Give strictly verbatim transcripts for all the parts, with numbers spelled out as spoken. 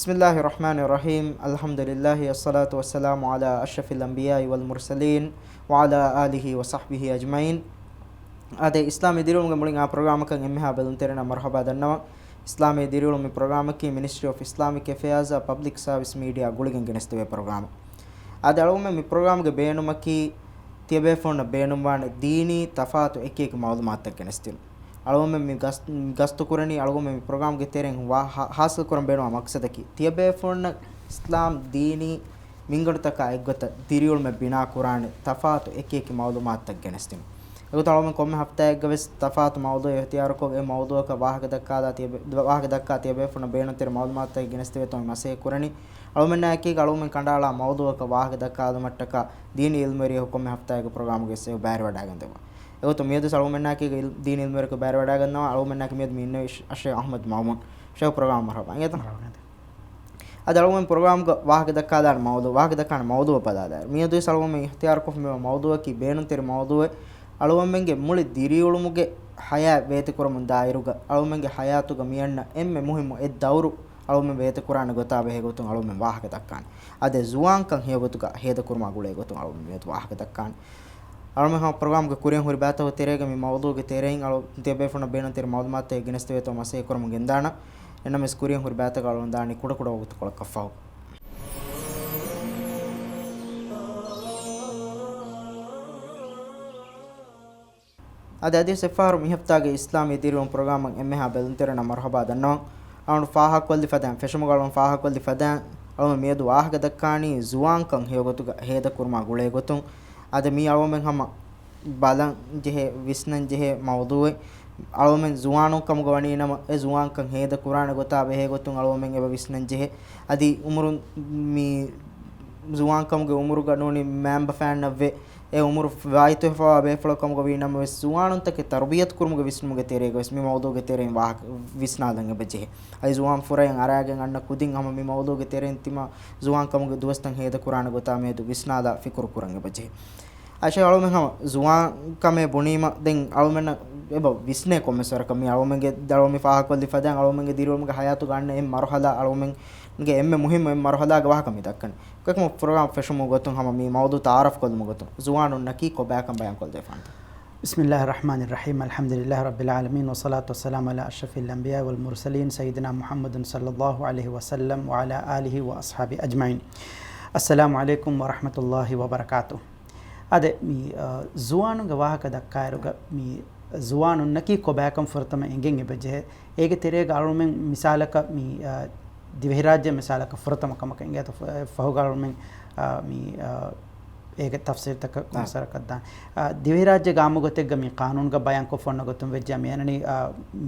بسم الله الرحمن الرحيم. الحمد لله والصلاة والسلام على أشرف الأنبياء والمرسلين وعلى آله وصحبه أجمعين. އާދެ، އިސްލާމީ ދިރިއުޅުމުގެ މުޅިން އާ ޕްރޮގްރާމަކަށް އެންމެހާ ބެލުންތެރިންނަށް މަރުޙަބާ ދަންނަވަން. އިސްލާމީ ދިރިއުޅުމީ ޕްރޮގްރާމަކީ މިނިސްޓްރީ އޮފް އިސްލާމިކް އެފެއާޒް އާ ޕަބްލިކް ސާވިސް މީޑިއާ ގުޅިގެން ގެނެސްދެވޭ ޕްރޮގްރާމެއް. އާދެ، އަޅުގަނޑުމެން މި ޕްރޮގްރާމްގެ ބޭނުމަކީ ތިޔަބޭފުޅުންނަށް ބޭނުންވާނެ ދީނީ ތަފާތު އެކިއެކި މައުލޫމާތުތައް ގެނެސްދިނުން. އަޅުގަނޑުމެން މި ގަސް-، ގަސްތުކުރަނީ، އަޅުގަނޑުމެން މި ޕްރޮގްރާމްގެ ތެރެއިން ވާ-، ހާ-، ހާސިލްކުރަން ބޭނުންވާ މަޤްޞަދަކީ، ތިޔަބޭފުޅުންނަށް އިސްލާމް ދީނީ މިންގަނޑުތަކާ އެއްގޮތަށް ދިރިއުޅުމެއް ބިނާކުރާނެ ތަފާތު އެކިއެކި މައުލޫމާތުތައް ގެނެސްދިނުން. އެގޮތަށް އަޅުގަނޑުމެން ކޮންމެ ހަފްތާއެއްގަ ވެސް ތަފާތު މައުޟޫޢެއް އިޚްތިޔާރުކޮށް، އެ މައުޟޫޢަކަށް ވާހަކަ ދައްކާލާ ތިޔަބޭ-، ވާހަކަ ދައްކާ ތިޔަބޭފުޅުންނަށް ބޭނުންތެރި މައުލޫމާތުތަކެއް ގެނެސްދެވޭތޯ މަސައްކަތް ކުރަނީ. އަޅުގަނޑުމެންނާއެކީގަ އަޅުގަނޑުމެން ކަނޑައަޅާ މައުޟޫޢަކަށް ވާހަކަ ދައްކާލުމަށްޓަކާ ދީނީ އިލްމުވެރިޔަކު ކޮންމެ ހަފްތާއެއްގެ ޕްރޮގްރާމުގަ އެއްސަތޭކަ ބައިވެވަޑައިގެންދެވުން. އެގޮތުން މިއަދުވެސް އަޅުގަނޑުމެންނާއެކީގަ އިލް-، ދީނީ އިލްމުވެރިޔަކު ބައިވެވަޑައިގަންނަވާ. އަޅުގަނޑުމެންނާއެކީ މިއަދު މި އިންނެވި އަށް-، އަށްޝޭޚް އަޙްމަދު މައުމޫން. ޝޭޚް ޕްރޮގްރާމަށް މަރުޙަބާ. އިނގޭތަ؟ އަދި އަޅުގަނޑުމެން ޕްރޮގްރާމްގަ ވާހަކަ ދައްކާލާނެ މައުޟޫ-، ވާހަކަ ދައްކާނެ މައުޟޫއަށް ބަލާލާއިރު، މިއަދުވެސް އަޅުގަނޑުމެން އިޚްތިޔާރުކޮށްފި މި މައުޟޫއަކީ ބޭނުންތެރި މައުޟޫއެއް. އަޅުގަނޑުމެންގެ މުޅި ދިރިއުޅުމުގެ ޙަޔާތް ވޭތުކުރަމުން ދާއިރުގަ، އަޅުގަނޑުމެންގެ ޙަޔާތުގަ މިއަންނަ އެންމެ މުހިއްމު އެއް ދައުރު އަޅުގަނޑުމެން ވޭތުކުރާނެ ގޮތާ ބެހޭ ގޮތުން އަޅުގަނޑުމެން ވާހަކަ ދައްކާނެ. އަދި ޒުވާންކަން ހެޔޮ ގޮތުގަ ހޭދަކުރުމާ ގުޅޭ ގޮތުން އަޅުގަނޑުމެން މިއަދު ވާހަކަ ދައްކާނެ. އަޅުގަނޑުމެން ހަމަ ޕްރޮގްރާމްގެ ކުރިއަށް ހުރި ބައިތަކުގެ ތެރޭގަ މި މައުޟޫގެ ތެރެއިން އަޅު ތިޔަބޭފުޅުންނަށް ބޭނުންތެރި މައުލޫމާތުތައް ގެނެސްދެވޭތޯ މަސައްކަތް ކުރަމުން ގެންދާނަން. އެންނަމެސް ކުރިއަށް ހުރި ބައިތަކަށް އަޅުގަނޑު ދާނީ ކުޑަކުޑަ ވަގުތުކޮޅަކަށްފަހު. އަދި އަދިވެސް އެއްފަހަރު މި ހަފްތާގެ އިސްލާމީ ދިރިއުޅުން ޕްރޮގްރާމަށް އެންމެހާ ބެލުންތެރިންނަށް މަރުޙަބާ ދަންނަވަން. އަޅުގަނޑު ފާހަގަކޮށްލި ފަދައިން، ފެށުމުގަ އަޅުގަނޑު ފާހަގަކޮށްލި ފަދައިން، އަޅުގަނޑު މިއަދު ވާހަކަ ދައްކާނީ ޒުވާންކަން ހެޔޮ ގޮތުގަ ހޭދަކުރުމާ ގުޅޭ ގޮތުން. އަދި މީ އަޅުގަނޑުމެން ހަމަ ބަލަން ޖެހޭ، ވިސްނަން ޖެހޭ މައުޟޫއެއް. އަޅުގަނޑުމެން ޒުވާނުން ކަމުގަ ވަނީ ނަމަ، އެ ޒުވާންކަން ހޭދަ ކުރާނެ ގޮތާ ބެހޭ ގޮތުން އަޅުގަނޑުމެން އެބަ ވިސްނަން ޖެހޭ. އަދި އުމުރުން މި ޒުވާންކަމުގެ އުމުރުގަ ނޫނީ މައިންބަފައިންނަށްވެ، އެ އުމުރު ވާއްތުވެފަވާ ބޭފުޅަކު ކަމުގަ ވީ ނަމަވެސް، ޒުވާނުންތަކެއް ތަރުބިޔަތު ކުރުމުގެ ވިސްނުމުގެ ތެރޭގަވެސް މި މައުޟޫގެ ތެރެއިން ވާހަކަ ވިސްނާލަން އެބަ ޖެހޭ. އަދި ޒުވާން ފުރައެއް އަރާގެން އަންނަ ކުދިން ހަމަ މި މައުޟޫގެ ތެރެއިން ތިމާ ޒުވާންކަމުގެ ދުވަސްތައް ހޭދަ ކުރާނެ ގޮތާ މިއަދު ވިސްނާލާ ފިކުރު ކުރަން އެބަ ޖެހޭ. އައިޝާ، އަޅުމެން ހަމަ ޒުވާން ކަމޭ ބުނީމަ، ދެން އަޅުމެންނަށް އެބަ ވިސްނޭ ކޮންމެސް ވަރަކަށް މި އަޅުމެންގެ، އަޅުމެން ފާހަގަކޮށްލި ފަދައިން އަޅުމެންގެ ދިރިއުޅުމުގެ ހަޔާތުގަ އަންނަ އެއް މަރުހަލާ، އަޅުމެންގެ އެންމެ މުހިއްމު އެއް މަރުހަލާގެ ވާހަކަ މި ދައްކަނީ. ކޮއެކަމަކު ޕްރޮގްރާމް ފެށުމުގެ ގޮތުން ހަމަ މި މައުޟޫ ތައާރަފް ކޮށްލުމުގެ ގޮތުން ޒުވާނުންނަކީ ކޮބާކަން ބަޔާންކޮށްދެވިފާނެތަ؟ بسم الله الرحمن الرحيم. الحمد لله رب العالمين، والصلاة والسلام على أشرف الأنبياء والمرسلين، سيدنا محمد صلى الله عليه وسلم، وعلى آله وأصحابه أجمعين. السلام عليكم ورحمة الله وبركاته. އާދެ، މި، އަ، ޒުވާނުންގެ ވާހަކަ ދައްކާއިރުގަ، މި ޒުވާނުންނަކީ ކޮބާކަން ފުރަތަމަ އެނގެން އެބަޖެހޭ. އޭގެ ތެރޭގަ އަޅުމެން މިސާލަކަށް މި، އަ، ދިވެހިރާއްޖެ މިސާލަކަށް ފުރަތަމަ ކަމަކަށް އެނގޭތޯ، ފަ-، ފަހުގަ އަޅުމެން، އަ، މި، އަ، އޭގެ ތަފްސީލްތަކަށް އާ. ކޮންމެސް ވަރަކަށް ދާން. އަ، ދިވެހިރާއްޖޭގަ އާއްމު ގޮތެއްގަ މި ޤާނޫނުގަ ބަޔާންކޮށްފަ އޮންނަ ގޮތުން ވެއްޖެ މި އަންނަނީ، އަ،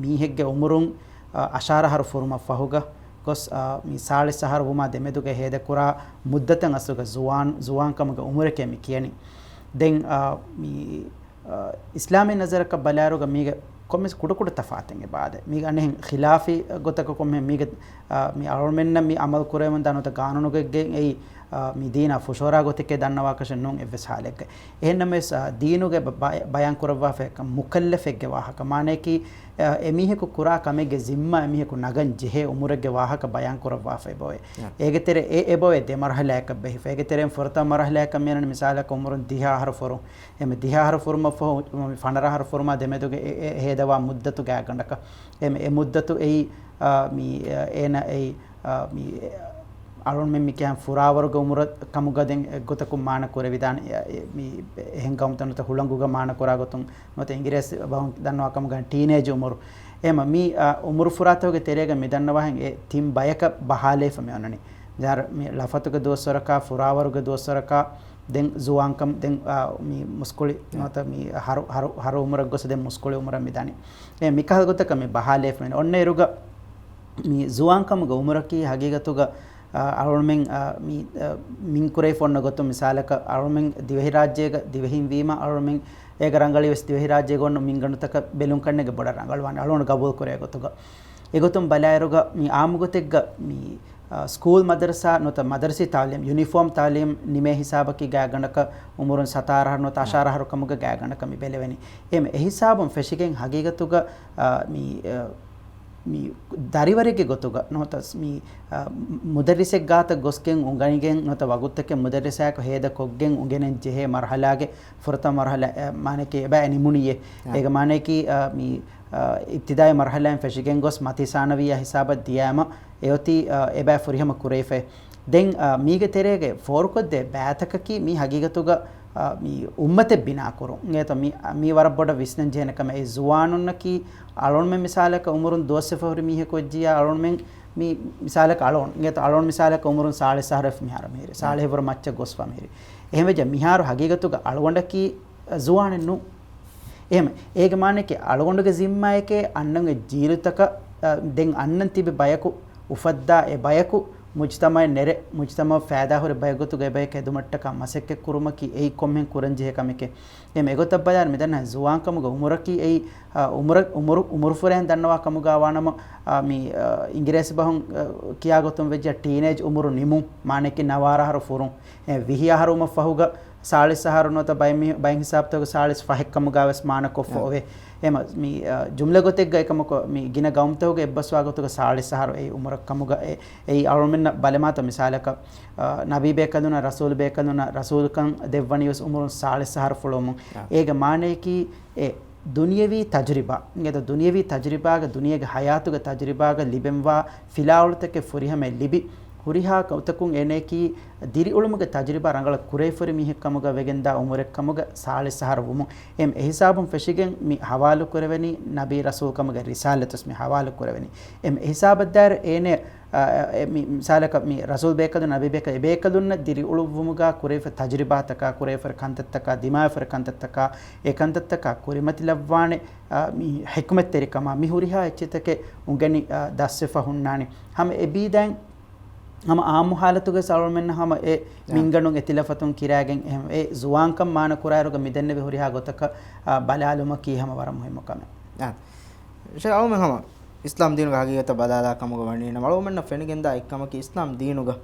މީހެއްގެ އުމުރުން، އަ، އަށާރަ އަހަރު ފުރުމަށް ފަހުގަ ގޮސް، އަ، މި ސާޅީސް އަހަރު ވުމާ ދެމެދުގަ ހޭދަކުރާ މުއްދަތަށް އަސްލުގަ ޒުވާން، ޒުވާންކަމުގެ އުމުރެކޭ މި ކިޔަނީ. ދެން، އަ، މި އަ، އިސްލާމީ ނަޒަރަކަށް ބަލާއިރުގަ މީގެ ކޮންމެސް ކުޑަކުޑަ ތަފާތެއް އެބައާދޭ. މީގެ އަނެއް ޚިލާފީ ގޮތަކަށް ކޮންމެ މީގެ، އަ، މި އަޅުމެންނަށް މި އަމަލު ކުރެވެމުން ދާން ނުވަތަ ގާނޫނުގެ ގެ-، އެއީ، އަ، މި ދީނާ ފުށުއަރާ ގޮތެކޭ ދަންނަވާކަށެއް ނޫން އެއްވެސް ހާލެއްގަ. އެހެންނަމަވެސް، އަ، ދީނުގެ ބަ-، ބަ-، ބަޔާން ކުރައްވާފައި އެކަން މުކައްލަފެއްގެ ވާހަކަ. މާނަޔަކީ، އަ، އެމީހަކު ކުރާ ކަމެއްގެ ޒިންމާ އެމީހަކު ނަގަން ޖެހޭ އުމުރެއްގެ ވާހަކަ ބަޔާން ކުރައްވާފައި އެބައޮތް. އޭގެ ތެރޭ އެ އެބައޮތް ދެ މަރުހަލާއަކަށް ބެހިފަ. އޭގެ ތެރެއިން ފުރަތަމަ މަރުހަލާއަކަށް މިއަންނަނީ މިސާލަކަށް އުމުރުން ދިހަ އަހަރު ފުރުން. އެމެ ދިހަ އަހަރު ފުރުމަށްފަހު ފަނަރަ އަހަރު ފުރުމާ ދެމެދުގެ އެ، އެ ހޭދަވާ މުއްދަތު ގާތްގަނޑަކަށް. އެމެ އެ މުއްދަތު އެއީ، އާ، މި، އޭނަ އެއީ، އާ، މި، އަޅުންމެން މި ކިޔާ ފުރާވަރުގެ އުމުރަށް ކަމުގަ ދެން އެއްގޮތަކުން މާނަ ކުރެވިދާނެ. އެ، އެ، މި އެހެން ގައުމުތައް ނުވަތަ ހުޅަނގުގަ މާނަ ކުރާ ގޮތުން ނުވަތަ އިނގިރޭސި ބަހުން ދަންނަވާ ކަމުގަ ޓީނޭޖް އުމުރު. އެމަ މި، އާ، އުމުރު ފުރާތަކުގެ ތެރޭގަ މި ދަންނަވާހެން އެ ތިން ބަޔަކަށް ބަހާލައިފަ މި އޮންނަނީ. މި ލަފަތުގެ ދުވަސްވަރަކާ، ފުރާވަރުގެ ދުވަސްވަރަކާ، ދެން ޒުވާންކަމް، ދެން، އާ، މި މުސްކުޅި ނުވަތަ މި ހަރު، ހަރު، ހަރު އުމުރަށް ގޮސް ދެން މުސްކުޅި އުމުރަށް މި ދަނީ. އެ މިކަހަލަ ގޮތަކަށް މި ބަހާލައިފަ އޮންނަ އިރުގަ މި ޒުވާންކަމުގެ އުމުރަކީ ހަގީގަތުގަ، އާ، އަޅުމެން، އާ، މި، އާ، މިން ކުރެވިފަ އޮންނަ ގޮތުން މިސާލަކަށް އަޅުމެން ދިވެހިރާއްޖޭގަ ދިވެހިން ވީމަ އަޅުމެން އޭގަ ރަނގަޅީ ވެސް ދިވެހިރާއްޖޭގަ އޮންނަ މިންގަނޑުތަކަށް ބެލުންކަންނޭގެ ބޮޑަށް ރަނގަޅުވާނެ އަޅުގަނޑު ގަބޫލު ކުރޭ ގޮތުގަ. އެގޮތުން ބަލާއިރުގަ މި އާއްމު ގޮތެއްގަ މި، އާ، ސްކޫލް މަދަރުސާ ނުވަތަ މަދަރުސީ ތައުލީމް، ޔުނީފޯމް ތައުލީމް ނިމޭ ހިސާބަކީ ގާތްގަނޑަކަށް އުމުރުން ސަތާރަ އަހަރު ނުވަތަ އަށާރަ އަހަރު ކަމުގަ ގާތްގަނޑަކަށް މި ބެލެވެނީ. އެހެން އެހިސާބުން ފެށިގެން ހަގީގަތުގަ، އާ، މި، އާ، މި ދަރިވަރެއްގެ ގޮތުގަ ނުވަތަ މި، އާ، މުދައްރިސެއް ގާތަށް ގޮސްގެން އުނގަނިގެން ނުވަތަ ވަގުތަކެއް މުދައްރިސާއެކު ހޭދަ ކޮށްގެން އުނގެނެން ޖެހޭ މަރުހަލާގެ ފުރަތަމަ މަރުހަލާ، އެ، މާނައަކީ އެބަ ނިމުނީއޭ. އާ. އޭގެ މާނައަކީ، އާ، މި، އާ، އިބްތިދާއީ މަރުހަލާއިން ފެށިގެން ގޮސް މަތީ ސާނަވީއާ ހިސާބަށް ދިޔާމަ އެއޮތީ، އާ، އެބަ ފުރިހަމަ ކުރެވިފައި. ދެން، އާ، މީގެ ތެރޭގައި ފޯރުކޮށްދޭ ބައިތަކަކީ މީ ހަގީގަތުގަ، އާ، މި އުއްމަތެއް ބިނާކުރުން. އިނގޭތޯ މި، މީ ވަރަށް ބޮޑަށް ވިސްނަން ޖެހޭނެ ކަމެއް. އެ ޒުވާނުންނަކީ އަޅުންމެން މިސާލަކަށް އުމުރުން ދުވަސްވެފަ ހުރި މީހަކު ވެއްޖިއްޔާ އަޅުންމެން މި މިސާލަކަށް އަޅުން. އިނގޭތޯ އަޅުން މިސާލަކަށް އުމުރުން ސާޅީސް އަހަރު ވެފަ މިހާރު މިހިރީ. ސާޅީސް ވަރަށް މައްޗަށް ގޮސްފަ މިހިރީ. އެހެންވެއްޖެ މިހާރު ހަގީގަތުގަ އަޅުގަނޑަކީ ޒުވާނެއް ނޫން. އެހެން އޭގެ މާނައަކީ އަޅުގަނޑުގެ ޒިންމާއެކޭ އަންނަން އެ ޖީލުތަކަށް، އަ، ދެން އަންނަން ތިބި ބަޔަކު އުފައްދާ އެ ބަޔަކު މުޖްތަމައަށް ނެރެ، މުޖްތަމައަށް ފައިދާހުރި ބައެއް ގޮތުގައި ބަޔަކު އެދުމަށްޓަކާ މަސައްކަތް ކުރުމަކީ އެއީ ކޮންމެހެން ކުރަންޖެހޭ ކަމެކޭ. އެހެން އެގޮތަށް ބަލާއިރު މިދަންނަ ޒުވާންކަމުގަ އުމުރަކީ އެއީ، އަ، އުމުރަ-، އުމުރު، އުމުރުފުރޭން ދަންނަވާ ކަމުގަ ވާނަމަ، އަ، މި، އަ، އިނގިރޭސި ބަހުން، އަ، ކިޔާ ގޮތުން ވެއްޖެ ޓީނޭޖް އުމުރު ނިމުން، މާނައަކީ ނަވާރަ އަހަރު ފުރުން. އެ، ވިހި އަހަރު ވުމަށްފަހުގަ ސާޅީސް އަހަރު ނުވަތަ ބައެއް މީ-، ބައެއް ހިސާބުތަކުގަ ސާޅީސް ފަހެއް ކަމުގަ ވެސް މާނަ ކޮށްފަ އޮވޭ. އެމަ-، މި، އަ، ޖުމްލަ ގޮތެއްގަ އެކަމަކު މި ގިނަ ގައުމުތަކުގަ އެއްބަސްވާ ގޮތުގަ ސާޅީސް އަހަރު އެއީ އުމުރަށް ކަމުގަ އެ-، އެއީ އަޅުމެންނަށް ބަލެމާތޯ މިސާލަކަށް، އަ، ނަބީ ބޭކަލުންނަށް ރަސޫލު ބޭކަލުންނަށް ރަސޫލުކަން ދެއްވަނީ ވެސް އުމުރުން ސާޅީސް އަހަރު ފުޅުވަމުން. އާ. އޭގެ މާނައަކީ އެ ދުނިޔެވީ ތަޖުރިބާ، އިނގޭތޯ ދުނިޔެވީ ތަޖުރިބާގެ ދުނިޔޭގެ ހަޔާތުގެ ތަޖުރިބާގަ ލިބެންވާ ފިލާވަޅުތަކެއް ފުރިހަމައަށް ލިބި، ހުރިހާ ގޮތަކުން އޭނައަކީ ދިރިއުޅުމުގެ ތަޖުރިބާ ރަނގަޅަށް ކުރެވިފަ ހުރި މީހެއް ކަމުގަ ވެގެންދާ އުމުރެއް ކަމުގަ ސާޅީސް އަހަރު ވުމުން. އެމް އެހިސާބުން ފެށިގެން މި ހަވާލު ކުރެވެނީ ނަބީ ރަސޫލް ކަމުގެ ރިސާލަތުސް މި ހަވާލު ކުރެވެނީ. އެމް އެހިސާބަށް ދާއިރު އޭނަ، އަ، އެ، މި މިސާލަކަށް މި ރަސޫލް ބޭކަލުން ނަބީ ބޭކަލުން އެ ބޭކަލުންނަށް ދިރިއުޅުއްވުމުގަ ކުރެވިފަ ތަޖުރިބާތަކާ، ކުރެވިފަ ކަންތައްތަކާ، ދިމާވެފަ ކަންތައްތަކާ، އެ ކަންތައްތަކާ ކުރިމަތިލައްވާނެ، އަ، މި ޙިކްމަތްތެރިކަމާ، މި ހުރިހާ އެއްޗެތަކެއް އުނގެނި، އަ، ދަސްވެފަ ހުންނާނެ. ހަމަ އެބީދައިން ހަމަ އާއްމު ޙާލަތުގައި އަޅުމެންނަށް ހަމަ އެ އާ. މިންގަނޑުން އެތިލަފަތުން ކިރާގެން އެހެން އެ ޒުވާންކަން މާނަ ކުރާއިރުގަ މިދެންނެވި ހުރިހާ ގޮތަކަށް، އާ، ބަލާލުމަކީ ހަމަ ވަރަށް މުހިއްމު ކަމެއް. އާ. ޝޭޚް އަޅުމެން ހަމަ އިސްލާމް ދީނުގެ ހަގީގަތަށް ބަލާލާ ކަމުގަ ވަނީ ނަމަ އަޅުމެންނަށް ފެނިގެންދާ އެއްކަމަކީ އިސްލާމް ދީނުގަ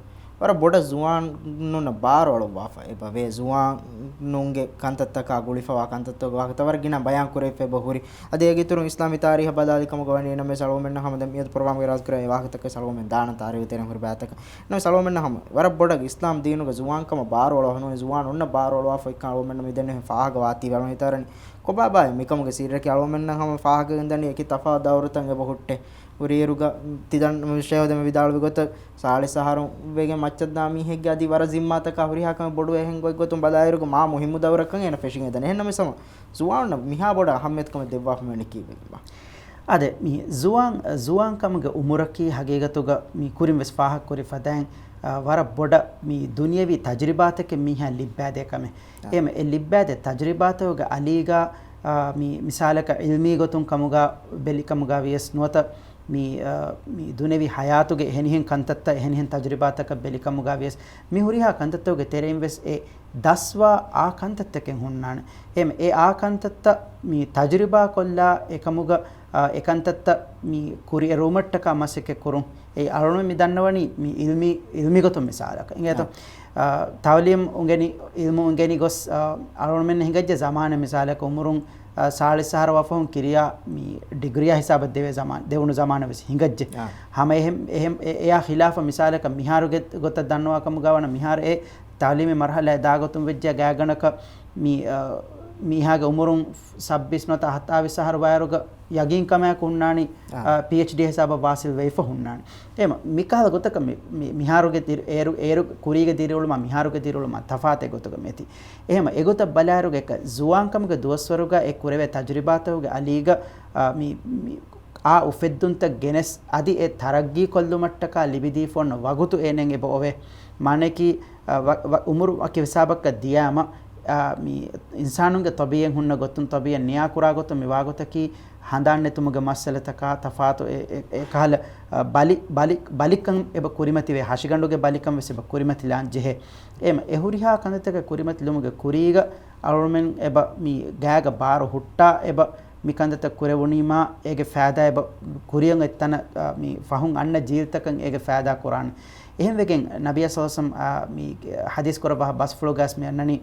ވަރަށް ބޮޑަށް ޒުވާނުންނަށް ބާރު އަޅުއްވާފަ އެބަ ވޭ. ޒުވާނުންގެ ކަންތައްތަކާ ގުޅިފަވާ ކަންތައްތަކުގެ ވާހަކަތައް ވަރަށް ގިނަ ބަޔާން ކުރެވިފަ އެބަ ހުރި. އަދި އޭގެ އިތުރުން އިސްލާމީ ތާރީހަށް ބަލާލި ކަމުގަ ވަނީ ނަމަވެސް އަޅުމެންނަށް ހަމަ ދެން މިއަދު ޕްރޮގްރާމްގައި އިރާދަކުރާ އެ ވާހަކަތަކަށް އަޅުމެން ދާނަން ތާރީހުގެ ތެރެއިން ހުރި ބައިތަކަށް. ނަމަވެސް އަޅުމެންނަށް ހަމަ ވަރަށް ބޮޑަށް އިސްލާމް ދީނުގަ ޒުވާންކަމަށް ބާރު އަޅުވާފަ ނޫނީ ޒުވާނުންނަށް ބާރު އަޅުވާފަ އޮތްކަން އަޅުމެންނަށް މި ދެންނެވި ފާހަގަ ވާތީ ވަޅުން ހިތާރަނީ. ކޮބާބާއޭ މިކަމުގެ ސިއްރަކީ އަޅުމެންނަށް ހަމަ ފާހަގަ ގެންދަނީ އެކި ތަފާތު ދައުރުތައް އެބަ ހުއްޓޭ. ހުރިއިރުގަ ތިދަން ޝޭޚް ދެމެ ވިދާޅުވި ގޮތަށް ސާޅީސް އަހަރު ވެގެން މައްޗަށްދާ މީހެއްގެ އަދި ވަރަށް ޒިންމާތަކާ ހުރިހާ ކަމެއް ބޮޑުވޭ އެހެން ގޮތްގޮތުން ބަލާއިރުގަ މާ މުހިއްމު ދައުރަކަށް އޭނަ ފެށިގެން ދަނީ. އެހެންނަމަވެސް ހަމަ ޒުވާނުންނަށް މިހާ ބޮޑަށް އަހައްމިޔަތުކަމެއް ދެއްވާފަ މިވަނީ ކީއްވެގެންބާ؟ އާދެ، މި ޒުވާން، ޒުވާން ކަމުގެ އުމުރަކީ ހަގީގަތުގަ މި ކުރިން ވެސް ފާހަގަކުރި ފަދައިން، އާ، ވަރަށް ބޮޑަށް މި ދުނިޔަވީ ތަޖުރިބާތަކެއް މީހާ ލިއްބާދޭ ކަމެއް. އާ. އެހެން އެ ލިއްބާދޭ ތަޖުރިބާތަކުގެ އަލީގަ، އާ، މި މިސާލަކަށް ޢިލްމީ ގޮތުން ކަމުގަ ބެލި ކަމުގަ ވިޔަސް ނުވަތަ މި، އާ، މި ދުނިޔަވީ ހަޔާތުގެ އެހެނިހެން ކަންތައްތައް އެހެނިހެން ތަޖުރިބާތަކަށް ބެލި ކަމުގަ ވިޔަސް މި ހުރިހާ ކަންތައްތަކުގެ ތެރެއިން ވެސް އެ ދަސްވާ އާ ކަންތައްތަކެއް ހުންނާނެ. އެހެން އެ އާ ކަންތައްތައް މި ތަޖުރިބާ ކޮށްލާ އެކަމުގަ، އާ، އެ ކަންތައްތައް މި ކުރިއެރުވުމަށްޓަކާ މަސައްކަތް ކުރުން. އެ އަޅުން މި ދަންނަވަނީ މި ޢިލްމީ، ޢިލްމީ ގޮތުން މިސާލަކަށް. އިނގޭތޯ؟ އާ. އާ، ތަޢުލީމް އުނގެނި، ޢިލްމު އުނގެނި ގޮސް، އާ، އަޅުންމެން ހިނގައްޖެ ޒަމާނެއް މިސާލަކަށް އުމުރުން، އާ، ސާޅީސް އަހަރު ވާފަހުން ކިރިޔާ މި ޑިގްރީއާ ހިސާބަށް ދެވޭ ޒަމާން، ދެވުނު ޒަމާނެއް ވެސް ހިނގައްޖެ. އާ. ހަމަ އެހެން، އެހެން، އެ، އެއާ ޚިލާފަށް މިސާލަކަށް މިހާރުގެ ގޮތަށް ދަންނަވާ ކަމުގަ ވަނަ މިހާރު އެ ތަޢުލީމީ މަރުޙަލާއެއް ދާގޮތުން ވެއްޖެ ގާތްގަނޑަކަށް މި، އަ، މީހާގެ އުމުރުން ސައްބީސް ނުވަތަ ހަތާވީސް އަހަރު ވާއިރުގަ ޔަގީންކަމާއެކު ހުންނާނީ، އާ. އަ، ޕީއެޗްޑީ ހިސާބަށް ވާސިލް ވެފަ ހުންނާނީ. އެހެމަ މިކަހަލަ ގޮތަކަށް މި، މި، މިހާރުގެ ދިރި، އޭރު، އޭރު ކުރީގެ ދިރިއުޅުމާ މިހާރުގެ ދިރިއުޅުމާ ތަފާތެއް ގޮތުގަ މިއޮތީ. އެހެމަ އެގޮތަށް ބަލާއިރުގަ އެކަ ޒުވާންކަމުގެ ދުވަސްވަރުގަ އެ ކުރެވޭ ތަޖުރިބާތަކުގެ އަލީގަ، އަ، މި، މި، އާ އުފެއްދުންތައް ގެނެސް އަދި އެ ތަރައްގީ ކޮށްލުމަށްޓަކާ ލިބިދީފަ އޮންނަ ވަގުތު އޭނައަށް އެބަ އޮވޭ. މާނައަކީ، އަ، ވަ-، ވަ-، އުމުރު ވަކި ހިސާބަކަށް ދިޔާމަ، އަ، މި އިންސާނުންގެ ޠަބީޢަތް ހުންނަ ގޮތުން، ޠަބީޢަތް ނިޔާކުރާ ގޮތުން މި ވާގޮތަކީ ހަނދާން ނެތުމުގެ މައްސަލަތަކާ ތަފާތު އެ، އެ، އެ ކަހަލަ، އަ، ބަލި، ބަލި، ބަލިކަން އެބަ ކުރިމަތިވޭ، ހަށިގަނޑުގެ ބަލިކަން ވެސް އެބަ ކުރިމަތިލާން ޖެހޭ. އެހެމަ އެ ހުރިހާ ކަންތައްތަކެއް ކުރިމަތިލުމުގެ ކުރީގަ އަޅުމެން އެބަ މި ގާގަ ބާރު ހުއްޓާ އެބަ މި ކަންތައްތައް ކުރެވުނީމާ އޭގެ ފައިދާ އެބަ ކުރިއަށް އޮތް ތަނަށް، އާ، މި ފަހުން އަންނަ ޖީލްތަކަށް އޭގެ ފައިދާ ކުރާނެ. އެހެންވެގެން ނަބިއްޔާ ޞައްލައްލާހު ޢަލައިހި ވަސައްލަމް، އާ، މި ޙަދީޘް ކުރައްވާ ބަސްފުޅުގަސް މި އަންނަނީ،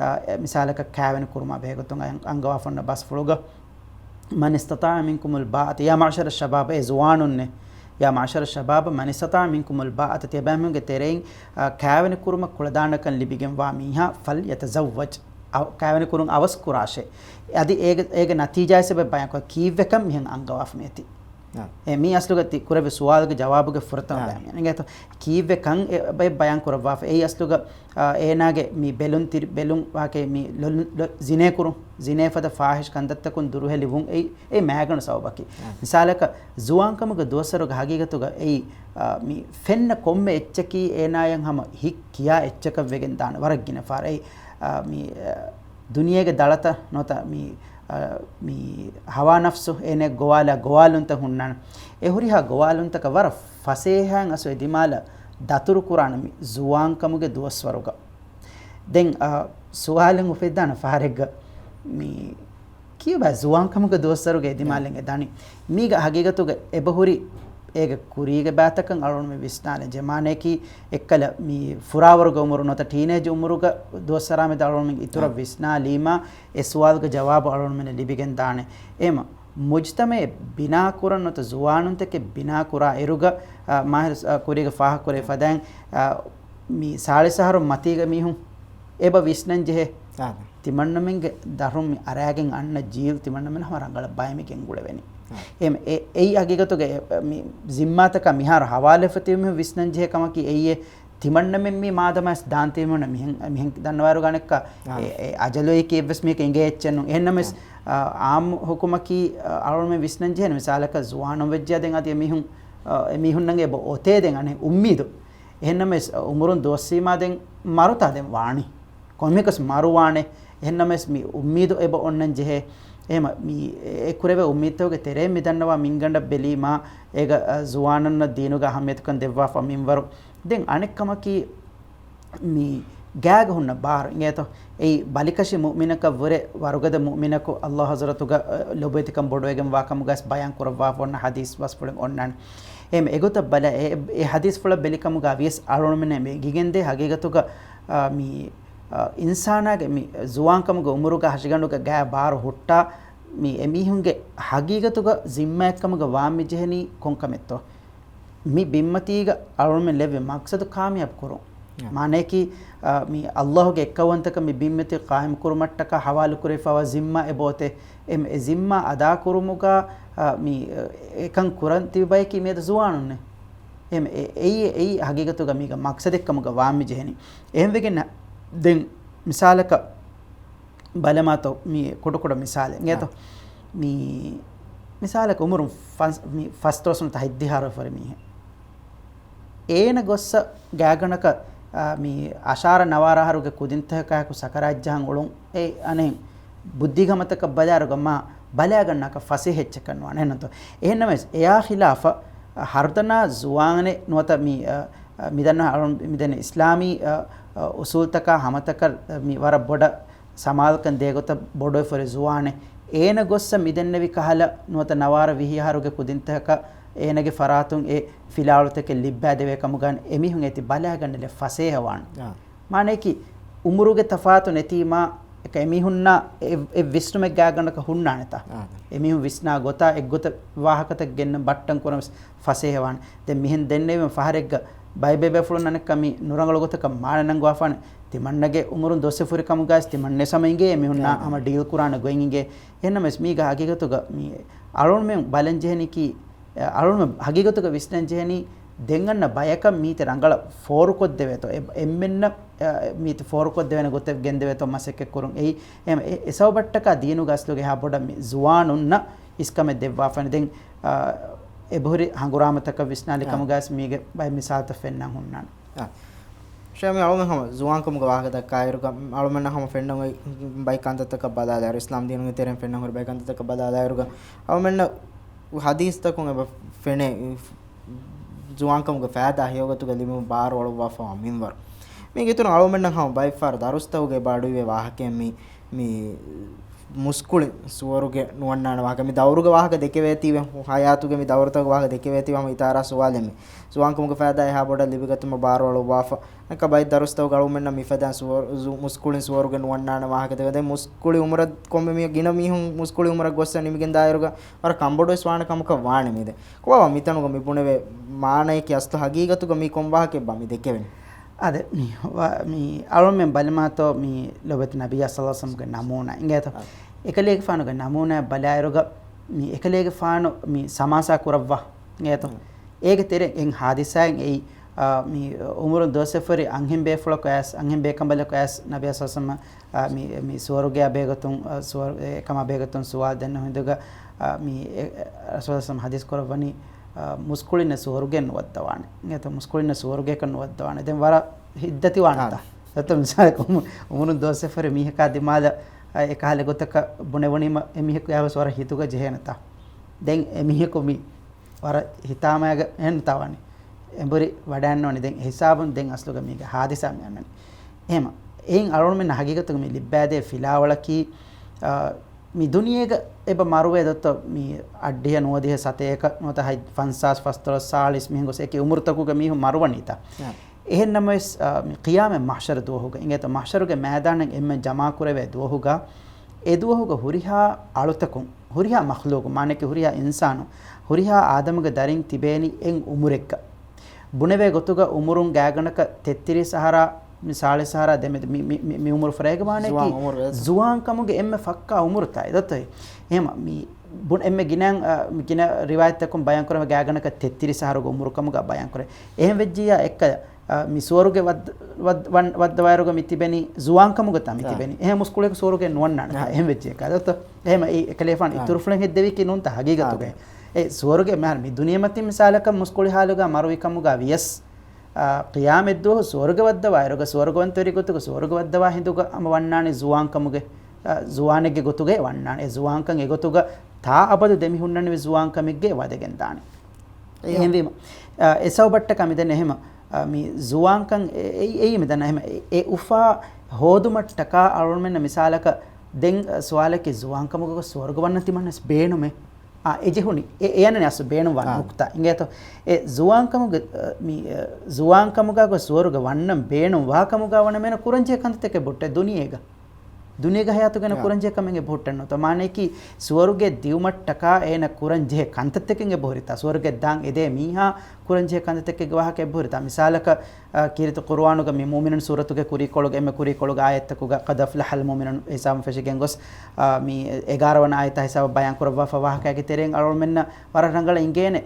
އާ، އެ މިސާލަކަށް ކާވެނި ކުރުމާ ބެހޭގޮތުން އަ-، އަންގަވާފަ އޮންނަ ބަސްފުޅުގަ من استطاع منكم الباءة، يا معشر الشباب، އޭ ޒުވާނުންނޭ، يا معشر الشباب من استطاع منكم الباءة، ތިޔަބައިމީހުންގެ ތެރެއިން، އާ، ކާވެނި ކުރުމަށް ކުޅަދާނަކަން ލިބިގެންވާ މީހާ، فليتزوج، އަ، ކާވެނި ކުރުން އަވަސް ކުރާށޭ. އަދި އޭގެ، އޭގެ ނަތީޖާއެއް ސަބަބެއް ބަޔާންކޮށް، ކީއްވެކަން މިހެން އަންގަވާފަ މިއޮތީ. އާ. އެ، މީ އަސްލުގަ ތި ކުރެއްވި ސުވާލުގެ ޖަވާބުގެ ފުރަތަމަ އާ. ބަޔާން. އިނގޭތޯ؟ ކީއްވެކަން އެ ބައެއް ބަޔާން ކުރައްވާފަ. އެއީ އަސްލުގަ، އާ، އޭނާގެ މި ބެލުން ތިރި-، ބެލުން ވާކޭ މި ލޮލު-، ލޮ-، ޒިނޭ ކުރުން، ޒިނޭ ފަދަ ފާހިޝް ކަންތައްތަކުން ދުރުހެލިވުން އެއީ، އެއީ މައިގަނޑު ސަބަބަކީ. އާ. މިސާލަކަށް، ޒުވާންކަމުގެ ދުވަސްވަރުގަ ހަގީގަތުގަ އެއީ، އާ، މި ފެންނަ ކޮންމެ އެއްޗަކީ އޭނާޔަށް ހަމަ ހިތް ކިޔާ އެއްޗަކަށް ވެގެން ދާނެ ވަރަށް ގިނަ ފަހަރަށް. އެއީ، އާ، މި، އާ، ދުނިޔޭގެ ދަޅަތައް ނުވަތަ މި، އާ، މި ހަވާ ނަފްސު އޭނައަށް ގޮވާލާ ގޮވާލުންތައް ހުންނާނެ. އެ ހުރިހާ ގޮވާލުންތަކަށް ވަރަށް ފަސޭހައިން އަސް އެ ދިމާލަށް ދަތުރު ކުރާނެ މި ޒުވާންކަމުގެ ދުވަސްވަރުގަ. ދެން، އާ، ސުވާލެއް އުފެއްދާނެ ފަހަރެއްގަ މި ކިޔަބަ ޒުވާންކަމުގެ ދުވަސްވަރުގެ އެ ދިމާލެއް އެ ދަނީ. މީގަ ހަގީގަތުގަ އެބަހުރި އޭގެ ކުރީގެ ބައިތަކަށް އަޅުގަނޑުމެން ވިސްނާލަން ޖެހޭ. މާނަޔަކީ އެއްކަލަ މި ފުރާވަރުގެ އުމުރު ނުވަތަ ޓީނޭޖް އުމުރުގަ ދުވަސްވަރާމެދު އަޅުގަނޑުމެން އިތުރަށް އާ. ވިސްނާލީމާ އެ ސުވާލުގެ ޖަވާބު އަޅުގަނޑުމެންނަށް ލިބިގެން ދާނެ. އެހެމަ މުޖްތަމައެއް ބިނާކުރަން ނުވަތަ ޒުވާނުންތަކެއް ބިނާކުރާ އިރުގަ، އާ، މާހިރު، އާ، ކުރީގަ ފާހަގަކުރެވި ފަދައިން، އާ، މި ސާޅީސް އަހަރު މަތީގަ މީހުން އެބަ ވިސްނަން ޖެހޭ. އާ. ތިމަންނަމެންގެ ދަށުން މި އަރާގެން އަންނަ ޖީލް ތިމަންނަމެން ހަމަ ރަނގަޅަށް ބައެއް މި ގެންގުޅެވެނީ. އާ. އެ، އެ، އެއީ ހަގީގަތުގަ އެ، މި ޒިންމާތަކާ މިހާރު ހަވާލުވެފަ ތިބި މީހުން ވިސްނަން ޖެހޭ ކަމަކީ އެއީ އެ ތިމަންނަމެން މި މާދަމާސް ދާން ތިބި މީހުންނަށް މިހެން، މިހެން ދަންނަވާއިރުގަ އަނެއްކާ އާ. އެ، އެ އަޖަލު އެކި އެއްވެސް މީހަކަށް އެނގޭ އެއްޗެއް ނޫން. އެހެންނަމަވެސް، އާ. އާ، އާއްމު ހުކުމަކީ، އާ، އަޅުގަނޑުމެން ވިސްނަން ޖެހޭނެ މިސާލަކަށް ޒުވާނުން ވެއްޖެއްޔާ ދެން އަދި އެމީހުން، އާ، އެމީހުންނަށް އެބަ އޮތޭ ދެން އަނެއް އުއްމީދު. އެހެންނަމަވެސް، އުމުރުން ދުވަސްވީމާ ދެން މަރުތާ ދެން ވާނީ. ކޮންމެއަކަސް މަރު ވާނެ. އެހެންނަމަވެސް މި އުއްމީދު އެބަ އޮންނަން ޖެހޭ. އެހެމަ މި އެ ކުރެވޭ އުއްމީދުތަކުގެ ތެރެއިން މި ދަންނަވާ މިންގަނޑަށް ބެލީމާ، އޭގަ، އަ، ޒުވާނުންނަށް ދީނުގަ އަހައްމިޔަތުކަން ދެއްވާފަ މިންވަރު. ދެން އަނެއް ކަމަކީ، މި ގާގަ ހުންނަ ބާރު އިނގޭތޯ؟ އެއީ ބަލިކަށި މުއުމިނަކަށް ވުރެ ވަރުގަދަ މުއުމިނަކު އައްލާހު ޙަޟްރަތުގަ، އަ، ލޮބުވެތިކަން ބޮޑުވެގެން ވާކަމުގަސް ބަޔާން ކުރައްވާފަ އޮންނަ ޙަދީޘް ބަސްފުޅެއް އޮންނާނެ. އެހެމަ އެގޮތަށް ބަލަ، އެ، އެ ޙަދީޘްފުޅަށް ބެލިކަމުގަ ވިޔަސް އަޅުގަނޑުމެންނަށް އެނގިގެންދޭ ހަގީގަތުގަ، އަ، މި، އަ، އިންސާނާގެ މި ޒުވާންކަމުގެ އުމުރުގަ ހަށިގަނޑުގަ ގާ ބާރު ހުއްޓާ، މި އެމީހުންގެ ހަގީގަތުގަ ޒިންމާއެއްކަމުގަ ވާން މި ޖެހެނީ ކޮންކަމެއްތޯ؟ މި ބިންމަތީގަ އަޅުގަނޑުމެން ލެއްވި މަޤްޞަދު ކާމިޔާބު ކުރުން. އާ. މާނަޔަކީ، އާ، މި އައްލާހުގެ އެއްކައުވަންތަކަން މި ބިންމަތީ ޤާއިމް ކުރުމަށްޓަކާ ޙަވާލު ކުރެވިފައިވާ ޒިންމާ އެބައޮތޭ. އެ، އެ ޒިންމާ އަދާކުރުމުގަ، އާ، މި، އެ، އެކަން ކުރަން ތިބި ބަޔަކީ މިއަދު ޒުވާނުންނޭ. އެ، އެ، އެއީ، އެއީ ހަގީގަތުގަ މީގަ މަޤްޞަދެއްކަމުގަ ވާން މި ޖެހެނީ. އެހެންވެގެން ދެން މިސާލަކަށް، ބަލަމާތޯ މި ކުޑަކުޑަ މިސާލެއް އިނގޭތޯ. އާ. މި މިސާލަކަށް އުމުރުން ފަސް-، މި ފަސްދޮޅަސް ނުވަތަ ހަތްދިހަ އަހަރު ވެފަރި މީހެއް. އޭނަ ގޮއްސަ ގާގަނޑަކަށް، އާ، މި އަށާރަ ނަވާރަ އަހަރުގެ ކުދިންތަކަކާއެކު ސަކަރާތް ޖަހަން އުޅުން އެ އަނެއް ބުއްދީގެ ހަމަތަކަށް ބަލާއިރުގަ މާ ބަލާގަންނާކަށް ފަސޭހަ އެއްޗެއް ނުވާނެ އެހެންނަތޯ. އެހެންނަމަވެސް އެޔާ ޚިލާފަށް ހަރުދަނާ ޒުވާނެއް ނުވަތަ މި، އާ، އާ، މިދަންނަ އަޅުން މިދެން އިސްލާމީ، އާ، އާ، އުސޫލްތަކާ ހަމަތަކަށް މި ވަރަށް ބޮޑަށް ސަމާލުކަން ދޭގޮތަށް ބޮޑުވެފަރި ޒުވާނެއް. އޭނަ ގޮއްސަ މިދެންނެވި ކަހަލަ ނުވަތަ ނަވާރަ ވިހި އަހަރުގެ ކުދިންތަކަކަށް އޭނަގެ ފަރާތުން އެ ފިލާވަޅުތަކެއް ލިއްބާދެވޭ ކަމުގަ އެމީހުން އޭތި ބަލާގަންނަލެއް ފަސޭހަވާން. އާ. މާނަޔަކީ، އުމުރުގެ ތަފާތު ނެތީމާ، އެކަ އެމީހުންނާ އެ، އެ ވިސްނުމެއް ގާގަނޑަކަށް ހުންނާނެތާ. އާ. އެމީހުން ވިސްނާ ގޮތާ އެއްގޮތަށް ވާހަކަތައް ގެންނަ ބައްޓަން ކުރަން ފަސޭހަވާން. ދެން މިހެން ދެންނެވީމަ ފަހަރެއްގަ ބައިބޭބޭފުޅުން އަނެއްކާ މި ނުރަނގަޅު ގޮތަކަށް މާނަ ނަންގަވާފާނެ. ތިމަންނަގެ އުމުރުން ދުވަސްވެފަރި ކަމުގައިސް ތިމަންނެސް ހަމަ އިނގޭ އެމީހުންނާ އާ. ހަމަ ޑީލް ކުރާނެ ގޮތް އިނގޭ. އެހެންނަމަވެސް މީގަ ހަގީގަތުގަ މި އަޅުންމެން ބަލަން ޖެހެނީކީ، އަޅުންމެން ހަގީގަތުގަ ވިސްނަން ޖެހެނީ ދެން އަންނަ ބަޔަކަށް މީތި ރަނގަޅަށް ފޯރުކޮށްދެވޭތޯ، އެ، އެންމެންނަށް، އަ، މީތި ފޯރުކޮށްދެވޭނެ ގޮތެއް ގެންދެވޭތޯ މަސައްކަތް ކުރުން. އެއީ، އެ، އެ، އެ ސަބަބަށްޓަކާ ދީނުގަ އަސްލުގަ އެހާ ބޮޑަށް މި ޒުވާނުންނަށް އިސްކަމެއް ދެއްވާފަން. ދެން، އާ، އެބަހުރި ހަނގުރާމަތަކަށް ވިސްނާލި އާ. ކަމުގައިސް މީގެ ބައެއް މިސާލުތައް ފެންނަން ހުންނާނެ. އާ. ޝޭ، މި އަޅުމެން ހަމަ ޒުވާންކަމުގެ ވާހަކަ ދައްކާއިރުގަ، އަޅުމެންނަށް ހަމަ ފެންނަން އޮތް ބައެއް ކަންތައްތަކަށް ބަލާލާއިރު، އިސްލާމް ދީނުގެ ތެރެއިން ފެންނަން ހުރި ބައެއް ކަންތައްތަކަށް ބަލާލާއިރުގަ، އަޅުމެންނަށް ޙަދީޘްތަކުން އެބަ ފެނޭ، ޒުވާންކަމުގެ ފައިދާ ހެޔޮގޮތުގަ ލިބުމުގެ ބާރު އަޅުއްވާފައިވާ މިންވަރު. މީގެ އިތުރުން އަޅުމެންނަށް ހަމަ ބައެއްފަހަރު ދަރުސްތަކުގަ އެބަ އަޑުއިވޭ ވާހަކައެއް މި، މި މުސްކުޅި ސުވަރުގެ ނުވަންނާނެ ވާހަކަ. މި ދައުރުގެ ވާހަކަ ދެކެވޭތީވެ، ހަޔާތުގެ މި ދައުރުތަކުގެ ވާހަކަ ދެކެވޭތީވެ ހަމަ އިތާރާ ސުވާލެއް މި. ޒުވާންކަމުގެ ފައިދާ އެހާ ބޮޑަށް ލިބިގަތުމަށް ބާރުއަޅުއްވާފަ. އެކަ ބައެއް ދަރުސްތަކުގަ އަޅުމެންނަށް މިފަދަ ސުވަ-، ޒު-، މުސްކުޅިން ސުވަރުގެ ނުވަންނާނެ ވާހަކަ ދެވެ. ދެން މުސްކުޅި އުމުރަށް ކޮންމެ މީހަކު، ގިނަ މީހުން މުސްކުޅި އުމުރަށް ގޮއްސަ ނިމިގެން ދާއިރުގަ ވަރަށް ކަނބޮޑުވެސް ވާނެ ކަމަކަށް ވާނެ މި ދެން. ކޮބާ މިތަނުގަ މި ބުނެވޭ މާނަޔަކީ އަސްލު ހަގީގަތުގަ މީ ކޮން ވާހަކައެއްބާ މި ދެކެވެނީ؟ އާދެ، މި ވަ-، މި އަޅުމެން ބަލަމާތޯ މި ލޯބިވެތި ނަބިއްޔާ ޞައްލަﷲު ޢަލައިހި ވަސައްލަމްގެ ނަމޫނާ އިނގޭތޯ؟ އާ. އެކަލޭގެފާނުގެ ނަމޫނާ ބަލާއިރުގަ މި އެކަލޭގެފާނު މި ސަމާސާ ކުރައްވާ އިނގޭތޯ؟ އާ. އޭގެ ތެރެ އެއް ހާދިސާއެއް އެއީ، އާ، މި އުމުރުން ދުވަސްވެފަރި އަންހެން ބޭފުޅަކު އައިސް، އަންހެން ބޭކަނބަލަކު އައިސް ނަބިއްޔާ ޞައްލަﷲު ޢަލައިހި ވަސައްލަމް އާ، މި، މި ސުވަރުގެއާ ބެހޭގޮތުން، އާ، ސުވަރު-، އެ ކަމާ ބެހޭގޮތުން ސުވާލު ދެންނެވި ހިނދުގަ، އާ، މި، އެ، ރަސޫލާ ޞައްލަﷲު ޢަލައިހި ވަސައްލަމް ޙަދީޘް ކުރައްވަނީ، އާ، މުސްކުޅިންނަށް ސުވަރުގެއެއް ނުވައްދަވާނެ. އެތަ މުސްކުޅިންނަށް ސުވަރުގެއަކަށް ނުވައްދަވާނެ. ދެން ވަރަށް ހިތްދަތިވާނެތާ. އާ. ދަތަ މިސާލަކަށް އުމު-، އުމުރުން ދުވަސްވެފަރި މީހަކާ ދިމާލަށް، އާ، އެ ކަހަލަ ގޮތަކަށް ބުނެވުނީމަ އެ މީހަކު އެއާވެސް ވަރަށް ހިތުގަ ޖެހޭނެތާ. ދެން އެ މީހަކު މި ވަރަށް ހިތާމައިގަ އެހެންތާ ވާނީ. އެނބުރި ވަޑައިންނަވަނީ ދެން އެ ހިސާބުން ދެން އަސްލުގަ މީގެ ހާދިސާ މި އަންނަނީ. އެހެމަ، އެއިން އަޅުގަނޑުމެން ހަގީގަތުގަ މި ލިއްބައިދޭ ފިލާވަޅަކީ، އާ، މި ދުނިޔޭގަ އެބަ މަރުވޭ ދޮއްތޯ މި އަށްޑިހަ ނުވަދިހަ ސަތޭކަ ނުވަތަ ހަތް ފަންސާސް ފަސްދޮޅަސް ސާޅީސް މިހެން ގޮސް އެކި އުމުރުތަކުގަ މީހުން މަރުވަނީތާ. އާ. އެހެން ނަމަވެސް، އާ، މި ޤިޔާމަތް މަޙްޝަރު ދުވަހުގަ އިނގޭތޯ މަޙްޝަރުގެ މައިދާނަށް އެންމެން ޖަމާކުރެވޭ ދުވަހުގަ އެ ދުވަހުގަ ހުރިހާ އަޅުތަކުން، ހުރިހާ މަޚްލޫޤު، މާނައަކީ ހުރިހާ އިންސާނު، ހުރިހާ އާދަމުގެ ދަރިން ތިބޭނީ އެއް އުމުރެއްގަ. ބުނެވޭ ގޮތުގަ އުމުރުން ގާތްގަނޑަކަށް ތެއްތިރީސް އަހަރާ، މި ސާޅީސް އަހަރާ ދެމެދު މި، މި، މި، މި އުމުރު ފަރާތްގަ ވާނެކީ ޒުވާން އުމުރު ވޭތޯ؟ ޒުވާން ކަމުގެ އެންމެ ފައްކާ އުމުރުތާ އެދޮތޯ. އެހެމަ މި ބުން އެންމެ ގިނަ، އަ، މި ގިނަ ރިވާޔަތްތަކުން ބަޔާން ކުރަމެ ގާތްގަނޑަކަށް ތެއްތިރީސް އަހަރުގެ އުމުރު ކަމުގަ ބަޔާން ކުރޭ. އެހެން ވެއްޖިއްޔާ އެއްކަ އަ، މި ސުވަރުގެ ވައްދ-، ވައްދ-، ވަން-، ވައްދަވާއިރުގަ މި ތިބެނީ ޒުވާންކަމުގަތާ މި އާ. ތިބެނީ. އެހެން މުސްކުޅިއަކު ސުވަރުގެ ނުވަންނާނެ އާ. އެހެން ވެއްޖެ ކަލަތަ. އެހެމަ އެ ކަލޭފާނު އާ. އިތުރުފުޅެން ހެއްދެވީކީ ނޫންތަ ހަގީގަތުގަ. އާ. އެ ސުވަރުގެ މިހާރު މި ދުނިޔެމަތިން މިސާލަކަށް މުސްކުޅި ހާލުގަ މަރުވި ކަމުގަ ވިޔަސް، އާ، ޤިޔާމަތްދުވަހު ސުވަރުގެ ވައްދަވާއިރުގަ ސުވަރުގަވަންތަވެރި ގޮތުގަ ސުވަރުގެ ވައްދަވާ ހިނދުގަ ހަމަ ވަންނާނެ ޒުވާންކަމުގެ، އާ، ޒުވާނެއްގެ ގޮތުގައި ވަންނާނެ. އެ ޒުވާންކަން އެގޮތުގަ ތާ އަބަދު ދެމިހުންނަނިވި ޒުވާންކަމެއްގައި ވަދެގެން ދާނެ. އެހެންވީމަ، އާ، އެ ސަބަބަށްޓަކާ މިދެން އެހެމަ، އާ، މި ޒުވާންކަން އެ-، އެއީ، އެއީ މިދަން އެހެމަ، އެ، އެ އުފާ ހޯދުމަށްޓަކާ އަޅުމެންނަށް މިސާލަކަށް ދެން، އާ، ސުވާލަކީ ޒުވާންކަމުގަ ސުވަރުގަ ވަންނަން ތިމަންނަސް ބޭނުމޭ. އާ، އެ ޖެހުނީ. އެ، އެ އަންނަނީ އަސްލު ބޭނުން ވާ އާ. ނުކުތާ. އިނގޭތޯ؟ އެ ޒުވާންކަމުގަ، އާ، މި، އާ، ޒުވާންކަމުގަ ގޮސް ސުވަރުގަ ވަންނަން ބޭނުން ވާ ކަމުގަ ވަނަމޭނަ ކުރަންޖެހޭ ކަންތައްތަކެއް ބުއްޓެ ދުނިޔޭގަ. ދުނިޔޭގަ ހަޔާތުގަ އޭނަ ކުރަންޖެހޭ ކަމެއް އެބަހުއްޓެއްނުތަ؟ މާނައަކީ، ސުވަރުގެ ދިއުމަށްޓަކާ އޭނަ ކުރަންޖެހޭ ކަންތައްތަކެއް އެބަހުރިތާ؟ ސުވަރުގެ ދާން އެދޭ މީހާ ކުރަންޖެހޭ ކަންތައްތަކެއްގެ ވާހަކަ އެބަހުރިތާ؟ މިސާލަކަށް، އަ، ކީރިތި ޤުރުއާނުގަ މި މުއުމިނުން ސޫރަތުގެ ކުރީކޮޅުގެ އެންމެ ކުރީކޮޅުގެ އާޔަތްތަކުގަ، قد أفلح المؤمنون ހިސާބުން ފެށިގެން ގޮސް، އަ، މި އެގާރަ ވަނަ އާޔަތާ ހިސާބަށް ބަޔާން ކުރައްވާފަ ވާހަކައިގެ ތެރެއިން އަޅުމެންނަށް ވަރަށް ރަނގަޅަށް އިނގޭނެ،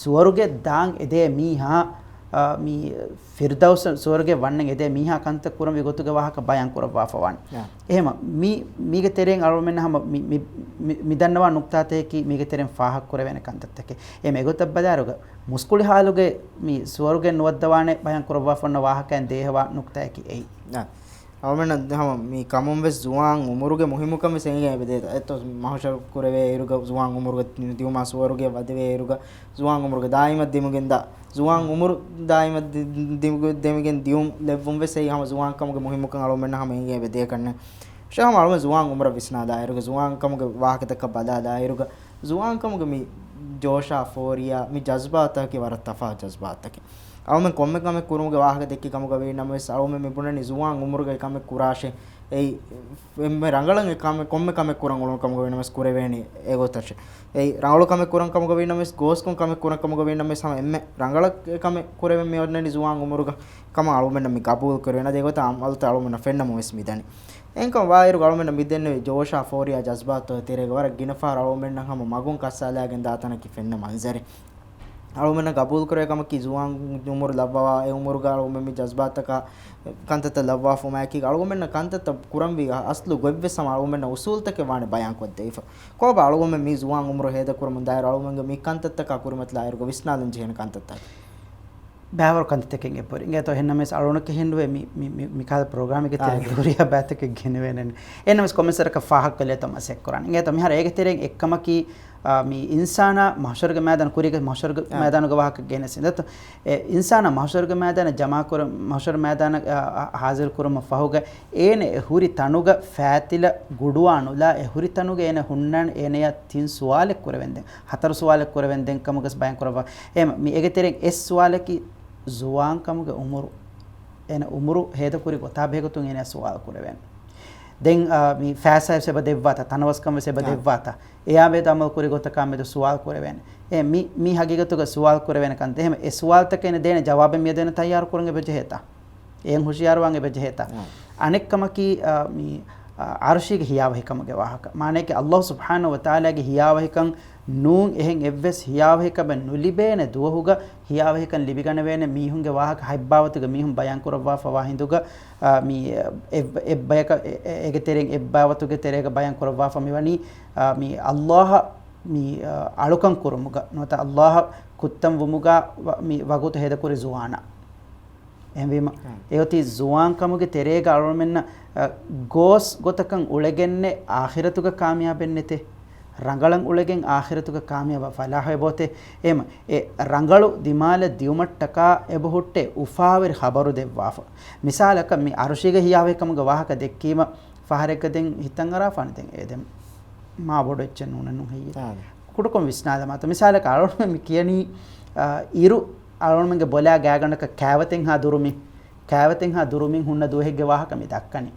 ސުވަރުގެ ދާން އެދޭ މީހާ، އަ، މި ފިރްދައުސް ސުވަރުގެ ވަންނަން އެދޭ މީހާ ކަންތައް ކުރަންވީ ގޮތުގެ ވާހަކަ ބަޔާން ކުރައްވާފަ ވާނެ. އާ. އެހެމަ، މި، މީގެ ތެރެއިން އަޅުމެންނަށް ހަމަ މި، މި، މި، މި ދަންނަވާ ނުކްތާތަކަކީ މީގެ ތެރެއިން ފާހަގަ ކުރެވޭނެ ކަންތައްތަކެއް. އެހެމަ އެގޮތަށް ބަލާއިރުގަ، މުސްކުޅި ހާލުގައި މި ސުވަރުގެ ނުވައްދަވާނެ ބަޔާން ކުރައްވާފަ އޮންނަ ވާހަކައިން ދޭހަވާ ނުކްތާއަކީ އެއީ. އާ. އަޅުމެންނަށް ހަމަ މި ކަމުން ވެސް ޒުވާން އުމުރުގެ މުހިއްމުކަން ވެސް އެނގޭ އެބަދޭތަ. އެއްތޯ މަހުޝަރު ކުރެވޭ އިރުގަ ޒުވާން އުމުރުގެ ދިއުމާ ސުވަރުގެ ވަދެވޭ އިރުގަ ޒުވާން އުމުރުގެ ދާއިމަށް ދިމުގެން ދާ، ޒުވާން އުމުރު ދާއިމަށް ދި-، ދި-، ދިމުގެ-، ދެމިގެން ދިއުން ލެއްވުން ވެސް އެއީ ހަމަ ޒުވާން ކަމުގެ މުހިއްމުކަން އަޅުމެންނަށް ހަމަ އެނގޭ އެބަދޭ ކަންނެ. ޝާ ހަމަ އަޅުމެން ޒުވާން އުމުރަށް ވިސްނާލާއިރުގަ، ޒުވާން ކަމުގެ ވާހަކަތަކަށް ބަލާލާއިރުގަ، ޒުވާންކަމުގެ މި ޖޯޝާ ފޯރިޔާ، މި ޖަޒްބާތަކަކީ ވަރަށް ތަފާތު ޖަޒްބާތަކެއް. އަޅުމެން ކޮންމެ ކަމެއް ކުރުމުގެ ވާހަކަ ދެއްކި ކަމުގަ ވީ ނަމަވެސް، އަޅުމެން މި ބުނަނީ ޒުވާން އުމުރުގައި ކަމެއް ކުރާށޭ. އެއީ، އެންމެ ރަނގަޅަށް އެ ކަމެއް، ކޮންމެ ކަމެއް ކުރަން އުޅުނު ކަމުގަ ވީ ނަމަވެސް ކުރެވޭނީ އެގޮތަށޭ. އެއީ، ރަނގަޅު ކަމެއް ކުރަން ކަމުގަ ވީ ނަމަވެސް، ގޯސްކޮން ކަމެއް ކުރަން ކަމުގަ ވީ ނަމަވެސް، ހަމަ އެންމެ ރަނގަޅަށް އެ ކަމެއް ކުރެވެން މި އޮންނަނީ ޒުވާން އުމުރުގަ ކަމަށް އަޅުމެންނަށް މި ގަބޫލު ކުރެވޭނެ. އަދި އެގޮތަށް އަމަލުތައް އަޅުމެންނަށް ފެންނަމުން ވެސް މި ދަނީ. އެހެންކަމުން ވާއިރުގަ އަޅުމެންނަށް މި ދެންނެވި ޖޯޝާ ފޯރިޔާ ޖަޒްބާތުގެ ތެރޭގަ ވަރަށް ގިނަ ފަހަރު އަޅުމެންނަށް ހަމަ މަގުން ކައްސާލާގެން ދާ ތަނަކީ ފެންނަ މަންޒަރެއް. އަޅުމެންނަށް ގަބޫލު ކުރެވޭ ކަމަކީ ޒުވާން އުމުރު ލައްވަވާ، އެ އުމުރުގަ އަޅުގަނޑުމެން މި ޖަޒްބާތަކާ ކަންތައްތައް ލައްވާފަ އޮމާއެކީގަ އަޅުގަނޑުމެންނަށް ކަންތައްތައް ކުރަންވީ އަސްލު ގޮތްވެސް ހަމަ އަޅުގަނޑުމެންނަށް އުސޫލުތަކެއް ވާނެ ބަޔާންކޮށްދެވިފަ. ކޯބާ އަޅުގަނޑުމެން މި ޒުވާން އުމުރު ހޭދަކުރަމުން ދާއިރު އަޅުގަނޑުމެންގެ މި ކަންތައްތަކާ ކުރިމަތިލާއިރުގަ ވިސްނާލަން ޖެހޭނެ ކަންތައްތައް؟ ބައިވަރު ކަންތައްތަކެއް އެބަހުރި. އިނގޭތޯ އެހެންނަމަވެސް އަޅުގަނޑަކަށް ހިންދުވޭ މި، މި، މި، މިކަހަލަ ޕްރޮގްރާމެއްގެ ތެރޭގަ އާ. ހުރިހާ ބައިތަކެއް ގެނެވޭނެ. އެހެންނަމަވެސް ކޮންމެސް ވަރަކަށް ފާހަގަކޮށްލައިތޯ މަސައްކަތް ކުރާނެ. އިނގޭތޯ މިހާރު އޭގެ ތެރެއިން އެއްކަމަކީ، އާ، މި އިންސާނާ މަޙްޝަރުގެ މައިދާނަ، ކުރީގެ މަޙްޝަރުގެ އާ. މައިދާނުގެ ވާހަކަ ގެނެސް އިނދަތު. އެ އިންސާނާ މަޙްޝަރުގެ މައިދާނަ ޖަމާކުރަ، މަޙްޝަރު މައިދާނަ، އާ، އާ، ހާޒިރު ކުރުމަށް ފަހުގަ އޭނަ އެ ހުރި ތަނުގަ ފައިތިލަ ގުޑުވާ ނުލާ އެ ހުރި ތަނުގަ އޭނަ ހުންނާނެ އޭނަޔާ ތިން ސުވާލެއް ކުރެވެންދެން، ހަތަރު ސުވާލެއް ކުރެވެންދެން ކަމުގަސް ބަޔާން ކުރައްވާ. އެހެމަ މި އޭގެ ތެރެއިން އެއް ސުވާލަކީ ޒުވާން ކަމުގެ އުމުރު. އޭނަ އުމުރު ހޭދަކުރި ގޮތާ ބެހޭގޮތުން އޭނަ ސުވާލު ކުރެވޭނެ. ދެން، އާ، މި ފައިސާވެސް އެބަ ދެއްވާތަ، ތަނަވަސްކަން ވެސް އެބަ އާ. ދެއްވާތަ، އެއާ މެދު އަމަލު ކުރި ގޮތަކާ މެދު ސުވާލު ކުރެވޭނެ. އެ މި، މި ހަގީގަތުގަ ސުވާލު ކުރެވޭނެ ކަންތައް. އެހެމަ އެ ސުވާލުތަކަށް އޭނަ ދޭނެ ޖަވާބެއް މިއަދު އޭނަ ތައްޔާރު ކުރަން އެބަ ޖެހޭތަ؟ އޭނ ހުޝިޔާރުވާން އެބަ ޖެހޭތަ؟ އާ. އަނެއްކަމަކީ، އާ، މި، އާ، އަރުޝީގެ ހިޔާވަހިކަމުގެ ވާހަކަ. މާނަޔަކީ އައްލާހު ސުބްޙާނަހު ވަތަޢާލާގެ ހިޔާވަހިކަން ނޫން، އެހެން އެއްވެސް ހިޔާވަހިކަމެއް ނުލިބޭނެ ދުވަހުގަ ހިޔާވަހިކަން ލިބިގަނެވޭނެ މީހުންގެ ވާހަކަ ހަތް ބާވަތުގެ މީހުން ބަޔާން ކުރައްވާފަވާ ހިނދުގަ، އާ، މި، އެއް، އެއްބަޔަކަށް، އެ، އެ، އޭގެ ތެރެއިން އެއް ބާވަތުގެ ތެރޭގަ ބަޔާން ކުރައްވާފަ މިވަނީ، އާ، މި އައްލާހަށް މި، އާ، އަޅުކަން ކުރުމުގަ ނުވަތަ އައްލާހަށް ކުއްތަން ވުމުގަ ވަ-، މި ވަގުތު ހޭދަކުރި ޒުވާނާ. އެހެންވީމަ، އެއޮތީ ޒުވާން ކަމުގެ ތެރޭގަ އަޅުމެންނަށް، އަ، ގޯސް ގޮތަކަށް އުޅެގެންނެއް އާޚިރަތުގަ ކާމިޔާބެއް ނެތޭ. ރަނގަޅަށް އުޅެގެން އާޚިރަތުގަ ކާމިޔާބާ ފަލާޙުވެބޯތޭ. އެހެމަ، އެ ރަނގަޅު ދިމާލަށް ދިއުމަށްޓަކާ އެބަހުއްޓޭ އުފާވެރި ޚަބަރު ދެއްވާފަ. މިސާލަކަށް މި އަރުޝީގެ ހިޔާވަހިކަމުގެ ވާހަކަ ދެއްކީމަ، ފަހަރެއްގަ ދެން ހިތަށް އަރާފާނެ ދެން އޭ ދެން މާ ބޮޑު އެއްޗެއް ނޫނެއްނު ހެއްޔޭ. ކުޑަކޮށް ވިސްނާލަމާތަ. މިސާލަކަށް އަޅުގަނޑުމެން މި ކިޔަނީ، އާ، އިރު އަޅުގަނޑުމެންގެ ބޮލާ ގާގަނޑަކަށް ކާވަތެއްހާ ދުރުމިން، ކާވަތެއްހާ ދުރުމިން ހުންނަ ދުވަހެއްގެ ވާހަކަ މި ދައްކަނީ.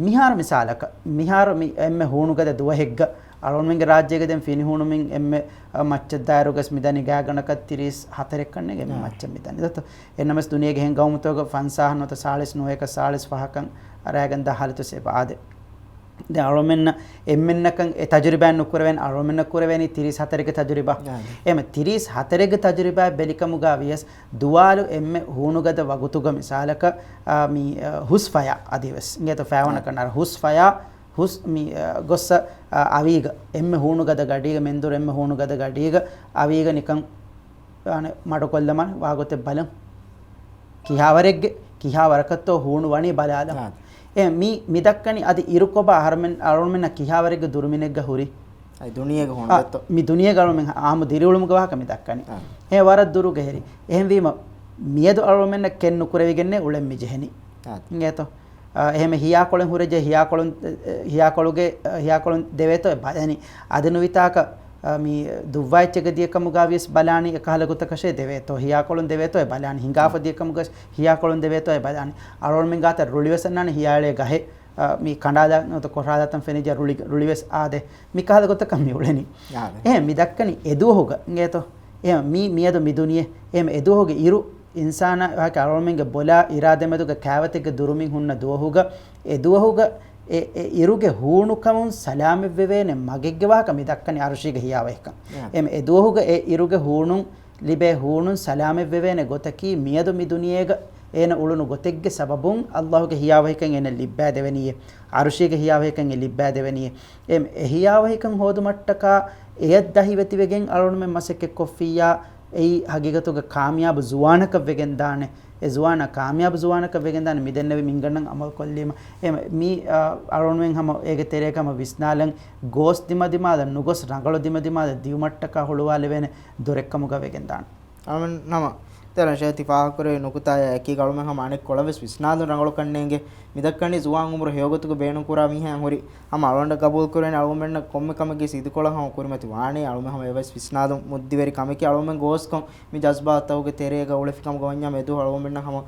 މިހާރު މިސާލަކަށް، މިހާރު މި އެންމެ ހޫނުގަދަ ދުވަހެއްގަ އަޅުގަނޑުމެންގެ ރާއްޖޭގަ ދެން ފިނިހޫނުމިން އެންމެ، އަ، މައްޗަށް ދާއިރުގަސް މިދަނީ ގާގަނޑަކަށް ތިރީސް ހަތަރެއްކަންނޭގެ އެންމެ އާ. މައްޗަށް މިދަނީ. ދަތު އެންނަމަސް ދުނިޔޭގެ އެހެން ގައުމުތަކުގަ ފަންސާހަށް ނުވަތަ ސާޅީސް ނުވައެކަށް ސާޅީސް ފަހަކަށް އަރާގެން ދާ ހާލަތު އެބަ އާދޭ. ދެން އަޅުމެންނަށް އެންމެންނަކަށް އެ ތަޖުރިބާއެއް ނުކުރެވޭނެ، އަޅުމެންނަށް ކުރެވޭނީ ތިރީސް ހަތަރެއްގެ ތަޖުރިބާ. އާ. އެހެމަ ތިރީސް ހަތަރެއްގެ ތަޖުރިބާއެއް ބެލިކަމުގަ ވިޔަސް ދުވާލު އެންމެ ހޫނުގަދަ ވަގުތުގަ މިސާލަކަށް، އާ، މި، އާ، ހުސް ފަޔާ އަދިވެސް އިނގޭތޯ ފައިވަނަކަށް ނާރ ހުސް ފަޔާ، ހުސް މި، އާ، ގޮއްސަ، އާ، އަވީގަ އެންމެ ހޫނުގަދަ ގަޑީގަ މެންދުރު އެންމެ ހޫނުގަދަ ގަޑީގަ އަވީގަ ނިކަން އަނެއް މަޑުކޮށްލަމާ ވާގޮތެއް ބަލަން. ކިހާވަރެއްގެ، ކިހާވަރަކަށްތޯ ހޫނު ވަނީ ބަލާލަން. އާ. އެ މި، މި ދައްކަނީ އަދި އިރުކޮބާ އަހަރުމެން، އަޅުމެންނަށް ކިހާވަރެއްގެ ދުރުމިނެއްގަ ހުރީ. އައި ދުނިޔޭގަ ހޫނު އާ، ދެއްތޯ؟ މި ދުނިޔޭގަ އަޅުމެން އާއްމު ދިރިއުޅުމުގެ ވާހަކަ މި ދައްކަނީ. އާ. އެ ވަރަށް ދުރުގެ ހެރި. އެހެންވީމަ، މިއަދު އަޅުމެންނަށް ކެން ނުކުރެވިގެންނޭ އުޅެން މި ޖެހެނީ. އާ. އިނގޭތޯ؟ އާ، އެހެމެ ހިޔާކޮޅެއް ހުރެޖެ، ހިޔާކޮޅުން، އެ، ހިޔާކޮޅުގެ، އެ، ހިޔާކޮޅުން ދެވޭތޯ އެ ބަލަނީ. އަދި ނުވިތާކަށް، އާ، މި ދުއްވާ އެއްޗެއްގަ ދިޔަކަމުގަ ވިޔަސް ބަލާނީ އެކަހަލަ ގޮތަކަށޭ ދެވޭތޯ، ހިޔާކޮޅުން ދެވޭތޯ އެ ބަލާނީ. ހިނގާފަ ދިޔަކަމުގަސް ހިޔާކޮޅުން ދެވޭތޯ އެ ބަލާނީ. އަޅުގަނޑުމެން ގާތަށް ރުޅިވެސް އަންނާނެ ހިޔާއެޅޭ ގަހެއް، އާ، މި ކަނޑާލާ ނުވަތަ ކޮށާލާތަން ފެނިއްޖެ ރުޅި، ރުޅިވެސް އާދޭ. މި ކަހަލަ ގޮތަކަށް މި އުޅެނީ. އާދެ. އެހެން މި ދައްކަނީ އެ ދުވަހުގަ އިނގޭތޯ. އެހެން މި، މިއަދު މި ދުނިޔެ. އެހެން އެ ދުވަހުގެ އިރު އިންސާނާ ވާހަކަ އަޅުމެންގެ ބޮލާ އިރާދަ މެދުގަ ކާވަތެއްގެ ދުރުމިން ހުންނަ ދުވަހުގަ، އެ ދުވަހުގަ އެ، އެ އިރުގެ ހޫނުކަމުން ސަލާމަތްވެވޭނެ މަގެއްގެ ވާހަކަ މި ދައްކަނީ އަރުޝީގެ ހިޔާވަހިކަން. އެމް، އެ ދުވަހުގަ އެ އިރުގެ ހޫނުން ލިބޭ ހޫނުން ސަލާމަތްވެވޭނެ ގޮތަކީ މިއަދު މި ދުނިޔޭގަ އޭނަ އުޅުނު ގޮތެއްގެ ސަބަބުން އައްލާހުގެ ހިޔާވަހިކަން އޭނަ ލިއްބާދެވެނީއޭ. އަރުޝީގެ ހިޔާވަހިކަން އެ ލިއްބާދެވެނީއޭ. އެމް، އެ ހިޔާވަހިކަން ހޯދުމަށްޓަކާ އެޔަށް ދަހިވެތިވެގެން އަޅުގަނޑުމެން މަސައްކަތްކޮށްފިއްޔާ، އެއީ ހަގީގަތުގަ ކާމިޔާބު ޒުވާނަކަށް ވެގެންދާނެ. އެ ޒުވާނާ ކާމިޔާބު ޒުވާނަކަށް ވެގެންދާނެ މިދެންނެވި މިންގަނޑަށް އަމަލުކޮށްލީމަ. އެ މި، އަ، އަޅުގަނޑުމެން ހަމަ އޭގެ ތެރޭގަ ހަމަ ވިސްނާލަން، ގޯސް ދިމަދިމާލަށް ނުގޮސް ރަނގަޅު ދިމަދިމާލަށް ދިއުމަށްޓަކާ ހުޅުވާލެވޭނެ ދޮރެއްކަމުގަ ވެގެންދާނެ. އަޅުގަނޑު ނަމަ، ތެރަ ޝޭ ތި ފާހަގަކުރެވި ނުކުތާއާ އެކީގަ އަޅުމެން ހަމަ އަނެއް ކޮޅަށްވެސް ވިސްނާލުން ރަނގަޅުކަންނޭނގެ. މިދައްކަނީ ޒުވާން އުމުރު ހެޔޮގޮތުގަ ބޭނުންކުރާ މީހާ ހުރި ހަމަ އަޅުގަނޑަށް ގަބޫލުކުރެވޭނެ އަޅުގަނޑުމެންނަށް ކޮންމެ ކަމެއްގެ ސީދުކޮޅަށް ހަމަ ކުރިމަތި ވާނެ. އަޅުމެން ހަމަ އެވެސް ވިސްނާލުން މުއްދިވެރި ކަމެކޭ. އަޅުގަނޑުމެން ގޯސްކޮށް މި ޖަޒްބާތަކުގެ ތެރޭގަ އުޅެފިކަމުގަ ވަންޏާ މެދު އަޅުގަނޑުމެންނަށް ހަމަ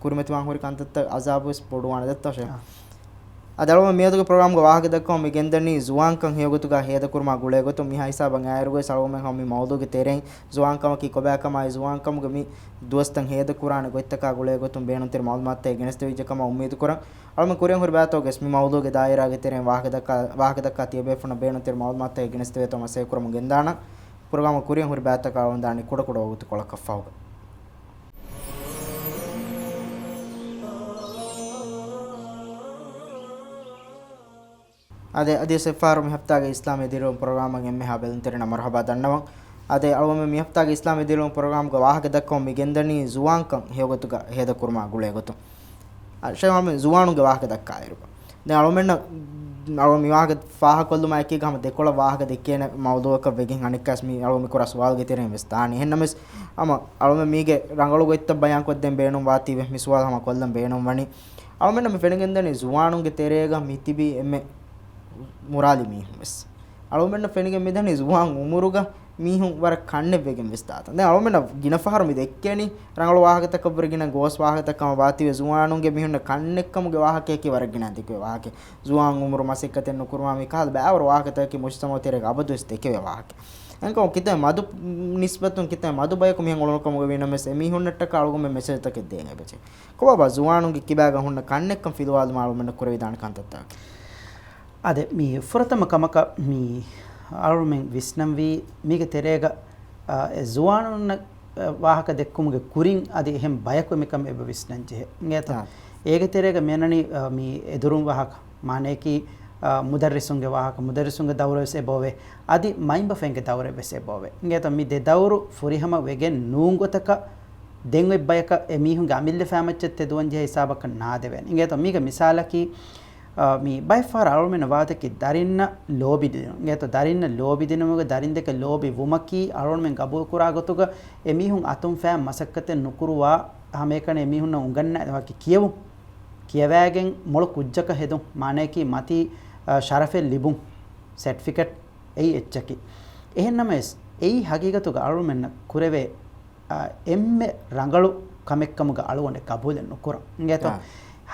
ކުރިމަތިވާން ހުރި ކަންތައްތައް އަޒާބުވެސް ބޮޑުވާނެ ދައްތަށެ. އާ. އަދި އަޅުގަނޑު މިއަދުގެ ޕްރޮގްރާމްގެ ވާހަކަ ދައްކަމުން މި ގެންދަނީ ޒުވާންކަން ހެޔޮގޮތުގަ ހޭދަކުރުމާ ގުޅޭގޮތުން. މި ހިސާބަށް އައިއިރުގައި އަޅުގަނޑުމެން ހަމަ މި މައުޟޫގެ ތެރެއިން ޒުވާންކަމަކީ ކޮބާކަމާއި ޒުވާންކަމުގެ މި ދުވަސްތައް ހޭދަކުރާނެ ގޮތްތަކާ ގުޅޭގޮތުން ބޭނުންތެރި މައުލޫމާތުތައް ގެނެސްދެވިއްޖެ ކަމަށް އުއްމީދުކުރަން. އަޅުގަނޑު ކުރިއަށް ހުރި ބައިތަކުގައި މި މައުޟޫގެ ދާއިރާގެ ތެރެއިން ވާހަކަ ދައްކާ، ވާހަކަ ދައްކާ ތިޔަބޭފުޅުންނަށް ބޭނުންތެރި މައުލޫމާތުތައް ގެނެސްދެވޭތޯ މަސައްކަތް ކުރަމުން ގެންދާނަން. ޕްރޮގްރާމަށް ކުރިއަށް ހުރި ބައިތަކަށް އަޅުގަނޑު ދާނީ ކުޑަކުޑަ ވަގުތުކޮޅަކަށް ފަހުގަ. އާދެ، އަދިވެސް އެއްފަހަރު މި ހަފްތާގެ އިސްލާމީ ދިރިއުޅުން ޕްރޮގްރާމަށް އެންމެހާ ބެލުންތެރިންނަށް މަރުޙަބާ ދަންނަވަން. އާދެ، އަޅުގަނޑުމެން މި ހަފްތާގެ އިސްލާމީ ދިރިއުޅުން ޕްރޮގްރާމްގެ ވާހަކަ ދައްކަމުން މި ގެންދަނީ ޒުވާންކަން ހެޔޮގޮތުގަ ހޭދަކުރުމާ ގުޅޭގޮތުން. އަ، ޝޭޚް އަޅުމެން ޒުވާނުންގެ ވާހަކަ ދައްކާއިރު، ދެން އަޅުމެންނަށް އަޅު މި ވާހަކަ ފާހަކޮށްލުމާ އެކީގަ ހަމަ ދެކޮޅަށް ވާހަކަ ދެއްކޭނެ މައުޟޫއަކަށް ވެގެން އަނެއްކާސް މި އަޅު މި ކުރާ ސުވާލުގެ ތެރެއިން ވެސް ދާނީ. އެހެންނަމަވެސް ހަމަ އަޅުމެން މީގެ ރަނގަޅު ގޮތްތައް ބަޔާންކޮށްދޭން ބޭނުން ވާތީވެ މި ސުވާލު ހަމަ ކޮށްލަން ބޭނުން ވަނީ. އަޅުމެންނަށް މި ފެނިގެންދަނީ ޒުވާނުންގެ ތެރޭގަ މި ތިބީ އެންމެ މުރާލި މީހުން ވެސް. އަޅުމެންނަށް ފެނިގެން މިދަނީ ޒުވާން އުމުރުގަ މީހުން ވަރަށް ކަންނެއްވެގެން ވެސް ދާތަން. ދެން އަޅުމެންނަށް ގިނަ ފަހަރު މި ދެއްކޭނީ ރަނގަޅު ވާހަކަތަކަށްވުރެ ގިނަ ގޯސް ވާހަކަތަކަށް ވާތީވެ ޒުވާނުންގެ މީހުންނަށް ކަންނެއްކަމުގެ ވާހަކަޔަކީ ވަރަށް ގިނަ ދެކެވޭ ވާހަކަ. ޒުވާން އުމުރު މަސައްކަތެއް ނުކުރުމާ މި ކަހަލަ ބައިވަރު ވާހަކަތަކަކީ މުޖްތަމަޢު ތެރޭގަ އަބަދުވެސް ދެކެވޭ ވާހަކަ. އެންކަމު ކިތައް މަދު ނިސްބަތުން ކިތައް މަދު ބަޔަކު މިހެން އުޅުނު ކަމުގަ ވީނަމަވެސް އެމީހުންނަށްޓަކާ އަޅުގަނޑުމެން މެސެޖްތަކެއް ދޭން އެބަޖެހޭ. ކޮބާބާ ޒުވާނުންގެ ކިބާގަ ހުންނަ ކަންނެއްކަން ފިލުވާލުމަށް އަޅުމެންނަށް ކުރެވިދާނެ ކަންތައްތަކަކީ؟ އާދެ، މި ފުރަތަމަ ކަމަކަށް މި އަޅުމެން ވިސްނަންވީ މީގެ ތެރޭގަ، އާ، އެ ޒުވާނުންނަށް، އާ، ވާހަކަ ދެއްކުމުގެ ކުރިން އަދި އެހެން ބަޔަކު އެމިކަން އެބަ ވިސްނަން ޖެހޭ. އިނގޭތޯ؟ އާ. އޭގެ ތެރޭގަ މިއަންނަނީ، އާ، މި އެދުރުން ވާހަކަ. މާނަޔަކީ، އާ، މުދައްރިސުންގެ ވާހަކަ، މުދައްރިސުންގެ ދައުރެއް ވެސް އެބައޮވޭ. އަދި މައިންބަފައިންގެ ދައުރެއް ވެސް އެބައޮވޭ. އިނގޭތޯ؟ މި ދެ ދައުރު ފުރިހަމަ ވެގެން ނޫން ގޮތަކަށް ދެން އޮތް ބަޔަކަށް އެ މީހުންގެ އަމިއްލަ ފައިމައްޗަށް ތެދުވަން ޖެހޭ ހިސާބަކަށް ނާދެވޭނެ. އިނގޭތޯ؟ މީގެ މިސާލަކީ، އާ، މި ބައެއް ފަހަރަށް އަޅުމެންނަށް ވާތަކީ ދަރިންނަށް ލޯބި ދިނުން. އިނގޭތޯ؟ ދަރިންނަށް ލޯބި ދިނުމުގެ ދަރިން ދެކެ ލޯބި ވުމަކީ އަޅުމެން ގަބޫލު ކުރާ ގޮތުގަ އެމީހުން އަތުން ފައި މަސައްކަތެއް ނުކުރުވާ ހަމައެކަނި އެމީހުންނަށް އުނގަންނަ ވަކި ކިޔެވުން. ކިޔަވައިގެން މޮޅު ކުއްޖަކަށް ހެދުން. މާނަޔަކީ މަތީ، އާ، ޝަރަފެއް ލިބުން. ސެޓްފިކެޓް އެއީ އެއްޗަކީ. އެހެންނަމަވެސް އެއީ ހަގީގަތުގަ އަޅުމެންނަށް ކުރެވޭ، އާ، އެންމެ ރަނގަޅު ކަމެއްކަމުގަ އަޅުގަނޑެއް ގަބޫލެއް ނުކުރަން. އިނގޭތޯ؟ އާ.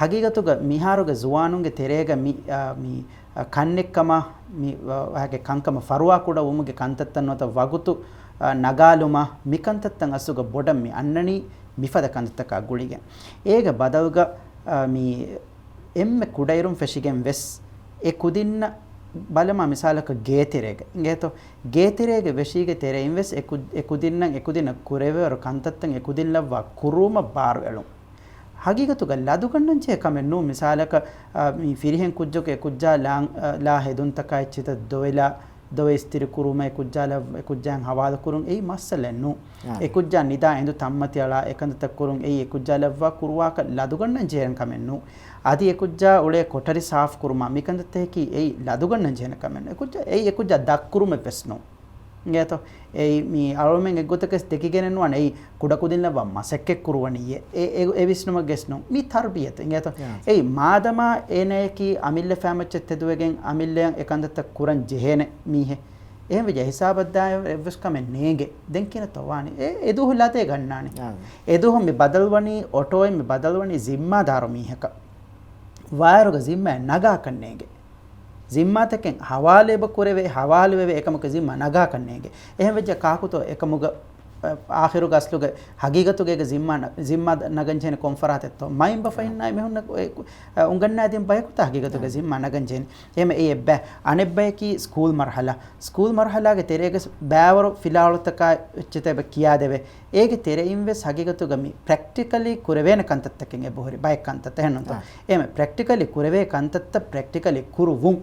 ހަގީގަތުގަ މިހާރުގެ ޒުވާނުންގެ ތެރޭގަ މި، އާ، މި، އާ، ކަންނެއްކަމާ، މި، އާ، ވާހަކަ ކަންކަމަށް ފަރުވާ ކުޑަ ވުމުގެ ކަންތައްތައް ނުވަތަ ވަގުތު، އާ، ނަގާލުމާ، މި ކަންތައްތައް އަސްލުގަ ބޮޑަށް މި އަންނަނީ މިފަދަ ކަންތައްތަކާ ގުޅިގެން. އޭގެ ބަދަލުގަ، އާ، މި އެންމެ ކުޑައިރުން ފެށިގެން ވެސް އެ ކުދިންނަށް ބަލަމާ މިސާލަކަށް ގޭތެރޭގަ. އިނގޭތޯ؟ ގޭތެރޭގެ ވެށީގެ ތެރެއިން ވެސް އެ ކު-، އެ ކުދިންނަށް އެ ކުދިންނަށް ކުރެވޭވަރު ކަންތައްތައް އެ ކުދިން ލައްވާ ކުރުވުމަށް ބާރުއެޅުން. ހަގީގަތުގަ ލަދުގަންނަން ޖެހޭ ކަމެއް ނޫން. މިސާލަކަށް، އާ، މި ފިރިހެން ކުއްޖަކު އެ ކުއްޖާ ލާ، އާ، ލާ ހެދުންތަކާ އެއްޗިތައް ދޮވެލާ، ދޮވެ އިސްތިރި ކުރުމަށް އެ ކުއްޖާ ލަ-، އެ ކުއްޖާއަށް ހަވާލު ކުރުން އެއީ މައްސަލައެއް ނޫން. އާ. އެ ކުއްޖާ ނިދާ އެނދު ތަންމަތި އަޅާ އެކަންތައްތައް ކުރުން އެއީ އެ ކުއްޖާ ލައްވާ ކުރުވާކަށް ލަދުގަންނަން ޖެހޭނެ ކަމެއް ނޫން. އަދި އެ ކުއްޖާ އުޅޭ ކޮޓަރި ސާފު ކުރުމާ މިކަންތައްތަކަކީ އެއީ ލަދުގަންނަން ޖެހޭނެ ކަމެއް ނޫން. އެ ކުއްޖާ، އެއީ އެ ކުއްޖާ ދަށްކުރުމެއް ވެސް ނޫން. އިނގޭތޯ؟ އެއީ މި އަޅުމެން އެއްގޮތަކަސް ދެކިގެނެއް ނުވާނެ. އެއީ ކުޑަކުދިން ލައްވާ މަސައްކަތް ކުރުވަނީ އެ، އެ، އެ ވިސްނުމަށް ގެސް ނޫން. މީ ތަރުބިޔަތު. އިނގޭތޯ؟ ޔާ. އެއީ މާދަމާ އޭނަޔަކީ އަމިއްލަ ފައިމައްޗަށް ތެދުވެގެން އަމިއްލަޔަށް އެ ކަންތައްތައް ކުރަން ޖެހޭނެ މީހެއް. އެހެންވެއްޖެ ހިސާބަށް ދާ އެއްވެސް ކަމެއް ނޭނގެ. ދެން ކިހިނެއްތޯ ވާނީ؟ އެ، އެދުވަހު ލަދޭ ގަންނާނެ. އާ. އެދުވަހު މި ބަދަލުވަނީ، އޮޓޯއިން މި ބަދަލުވަނީ ޒިންމާދާރު މީހަކަށް. ވާއިރުގަ ޒިންމާއެއް ނަގާކަށް ނޭނގެ. ޒިންމާތަކެއް ހަވާލު އެބަ ކުރެވޭ، ހަވާލުވެވޭ އެކަމަކު ޒިންމާ ނަގާކަށް ނޭނގެ. އެހެންވެއްޖެ ކާކުތޯ އެކަމުގަ، އަ، އާޚިރުގަ އަސްލުގަ ހަގީގަތުގަ އޭގެ ޒިންމާ ނަ-، ޒިންމާ ދަ-، ނަގަން ޖެހޭނެ ކޮން ފަރާތެއްތޯ؟ މައިންބަފައިންނާއި މީހުންނަށް އެ-، އަ، އުނގަންނާދިން ބަޔަކުތާ ހަގީގަތުގަ ޒިންމާ ނަގަން ޖެހޭނެ. އެހެން އެއީ އެއްބައި. އަނެއްބަޔަކީ ސްކޫލް މަރުހަލާ. ސްކޫލް މަރުހަލާގެ ތެރޭގަ ބައިވަރު ފިލާވަޅުތަކާ އެއްޗެތި އެބަ ކިޔާދެވޭ. އޭގެ ތެރެއިން ވެސް ހަގީގަތުގަ މި ޕްރެކްޓިކަލީ ކުރެވޭނެ ކަންތައްތަކެއް އެބަހުރި ބައެއް ކަންތައްތައް އެހެންނުތޯ؟ އާ. އެހެން ޕްރެކްޓިކަލީ ކުރެވޭ ކަންތައްތައް ޕްރެކްޓިކަލީ ކުރުވުން.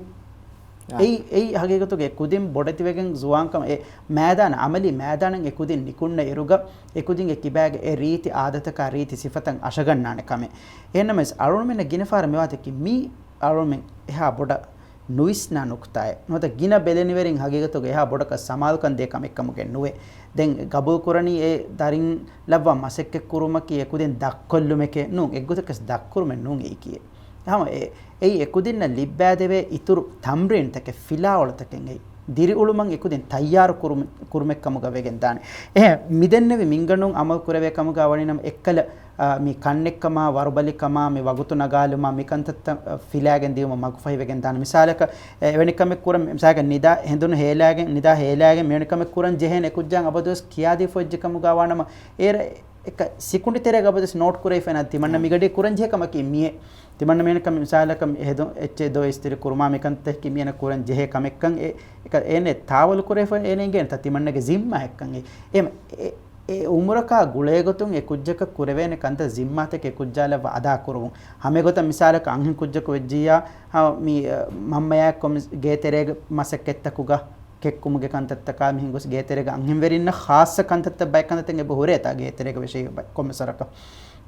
އާ. އެއީ، އެއީ ހަގީގަތުގަ އެ ކުދިން ބޮޑެތިވެގެން ޒުވާންކަމަށް އެ މައިދާނަށް، އަމަލީ މައިދާނަށް އެ ކުދިން ނިކުންނަ އިރުގަ އެ ކުދިންގެ ކިބާގެ އެ ރީތި އާދަތަކާ ރީތި ސިފަތައް އަށަގަންނާނެ ކަމެއް. އެހެންނަމަވެސް އަޅުގަނޑުމެންނަށް ގިނަ ފަހަރަށް މިވާތަކީ މީ އަޅުގަނޑުމެން އެހާ ބޮޑަށް ނުވިސްނާ ނުކުތާއެއް ނުވަތަ ގިނަ ބެލެނިވެރިން ހަގީގަތުގަ އެހާ ބޮޑަކަށް ސަމާލުކަން ދޭ ކަމެއްކަމުގެ ނުވޭ. ދެން ގަބޫލުކުރަނީ އެ ދަރިން ލައްވާ މަސައްކަތްކުރުމަކީ އެކުދިން ދަށްކޮށްލުމެކޭ ނޫން، އެއްގޮތަކަސް ދަށްކުރުމެއް ނޫން އެއީކީ. ހަމަ އެ، އެއީ އެކުދިންނަށް ލިއްބާދެވޭ އިތުރު ތަމްރީންތަކެއް، ފިލާވަޅުތަކެއް އެއީ. ދިރިއުޅުމަށް އެކުދިން ތައްޔާރު ކުރުމެ-، ކުރުމެއްކަމުގަ ވެގެން ދާނެ. އެހެން މިދެންނެވި މިންގަނޑުން އަމަލު ކުރެވޭ ކަމުގަ ވަނީނަމަ އެއްކަލަ އާ، މި ކަންނެއްކަމާ، ވަރުބަލިކަމާ، މި ވަގުތު ނަގާލުމާ، މި ކަންތައްތައް، އަ، ފިލާގެން ދިޔުމަށް މަގުފަހިވެގެން ދާނެ. މިސާލަކަށް، އެ، އެވެނި ކަމެއް ކުރަން، މިސާލަކަށް ނިދާ ހެނދުނު ހޭލާގެން، ނިދާ ހޭލާގެން މިވެނި ކަމެއް ކުރަން ޖެހޭނެ އެކުއްޖާއަށް އަބަދުވެސް ކިޔާދީފަ އޮތްޖެ ކަމުގަ ވާނަމަ، އޭރަ އެކަ ސިކުނޑި ތެރޭގަ އަބަދުވެސް ނޯޓް ކުރެވިފައި ނަ ތިމަންނަ މިގަޑީ ކުރަން ޖެހޭ ކަމަކީ މިއެއް. ތިމަންނަ މިވެނި ކަމެއް މިސާލަކަށް ހެދުން އެއްޗެއް ދޯ އިސްތިރި ކުރުމާ މިކަންތަކީ މިއަންނަ ކުރަން ޖެހޭ ކަމެއްކަން އެ، އެކަ އޭނެ ތާވަލު ކުރެވިފަ އޭނެ އިނގޭނެތާ ތިމަންނަގެ ޒިންމާއެއްކަން އެ. އެ، އެ އެ އުމުރަކާ ގުޅޭގޮތުން އެ ކުއްޖަކަށް ކުރެވޭނެ ކަންތައް ޒިންމާތަކެއް ކުއްޖާލަށް އަދާކުރުވުން. ހަމައެގޮތަށް މިސާލަކަށް އަންހެން ކުއްޖަކު ވެއްޖިއްޔާ، ހަ، މި، އަ، މަންމަޔާއެއްކޮށް މި ގޭތެރޭގެ މަސައްކަތްތަކުގަ ކެއްކުމުގެ ކަންތައްތަކާ މިހެން ގޮސް ގޭތެރޭގެ އަންހެންވެރިންނަށް ޚާއްޞަ ކަންތައްތައް ބައެއް ކަންތައްތައް އެބަ ހުރޭތާ ގޭތެރޭގަ ވެށި ކޮންމެ ސަރަކަށް.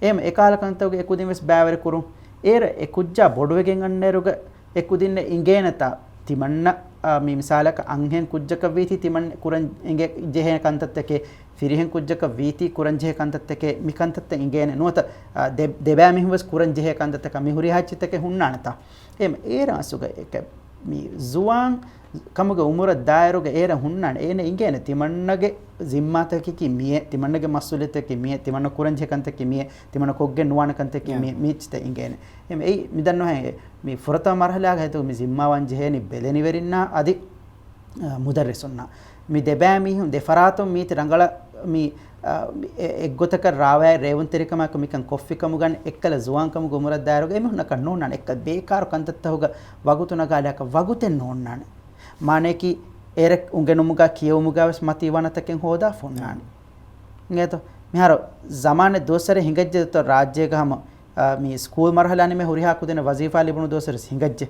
އެހެން އެކަހަލަ ކަންތަކުގެ އެކުދިން ވެސް ބައިވެރި ކުރުން. އޭރަ އެ ކުއްޖާ ބޮޑުވެގެން އަންނައިރުގަ އެ ކުދިންނަށް އިނގޭނެތާ ތިމަންނަ، އާ، މި މިސާލަކަށް އަންހެން ކުއްޖަކަށް ވީތީ ތިމަން ކުރަން އެނގޭ ޖެހޭ ކަންތައްތަކެއް، ފިރިހެން ކުއްޖަކަށް ވީތީ ކުރަން ޖެހޭ ކަންތައްތަކެއް، މި ކަންތައްތައް އިނގޭނެ ނުވަތަ، އާ، ދެ-، ދެބައި މީހުން ވެސް ކުރަން ޖެހޭ ކަންތައްތަކަށް މި ހުރިހާ އެއްޗެއްތަކެއް ހުންނާނެތާ. އެ، އޭރަ އަސްލުގަ އެކަ-، މި ޒުވާން ކަމުގެ އުމުރަށް ދާއިރުގަ އޭރަ ހުންނާނެ. އޭނަ އިނގޭނެ ތިމަންނަގެ ޒިންމާތަކަކީ މިއޭ، ތިމަންނަގެ މަސްއޫލިއްޔަތަކީ މިއޭ، ތިމަންނަ ކުރަން ޖެހޭ ކަންތަކީ މިއޭ، ތިމަންނަ ކޮށްގެން ނުވާނެ ކަންތަކީ މިއޭ، މި އެއްޗިތައް އިނގޭނެ. އެމް، އެއީ މި ދަންނަވަހެން މި ފުރަތަމަ މަރުހަލާގަ ހެދު މި ޒިންމާވާން ޖެހޭނީ ބެލެނިވެރިންނާ އަދި، އަ، މުދައްރިސުންނާ. މި ދެބައި މީހުން ދެ ފަރާތުން މީތި ރަނގަޅަށް މި، އަ، އެ-، އެއްގޮތަކަށް ރާވާ ރޭވުންތެރިކަމާއެކު މިކަން ކޮށްފި ކަމުގަން އެއްކަލަ ޒުވާން ކަމުގެ އުމުރަށް ދާއިރުގަ އެމީހުންނަކަށް ނޯންނާނެ. އެއްކަލަ ބޭކާރު ކަންތައްތަހުގަ ވަގުތު ނަގާލާކަށް ވަގުތެއް ނޯންނާނެ. މާނަޔަކީ އޭރަ އުނގެނުމުގަ ކިޔެވުމުގަ ވެސް މަތީ ވަނަތަކެއް ހޯދާ ފޮންނާނެ. އިނގޭތޯ؟ މިހާރު ޒަމާނެއް ދުވަސްވަރެއް ހިނގައްޖެ ދޯ ރާއްޖޭގަ ހަމަ، އާ، މި ސްކޫލް މަރުހަލާ ނިމޭ ހުރިހާ ކުދިންނަށް ވަޒީފާ ލިބުނު ދުވަސްވަރެއް ހިނގައްޖެ.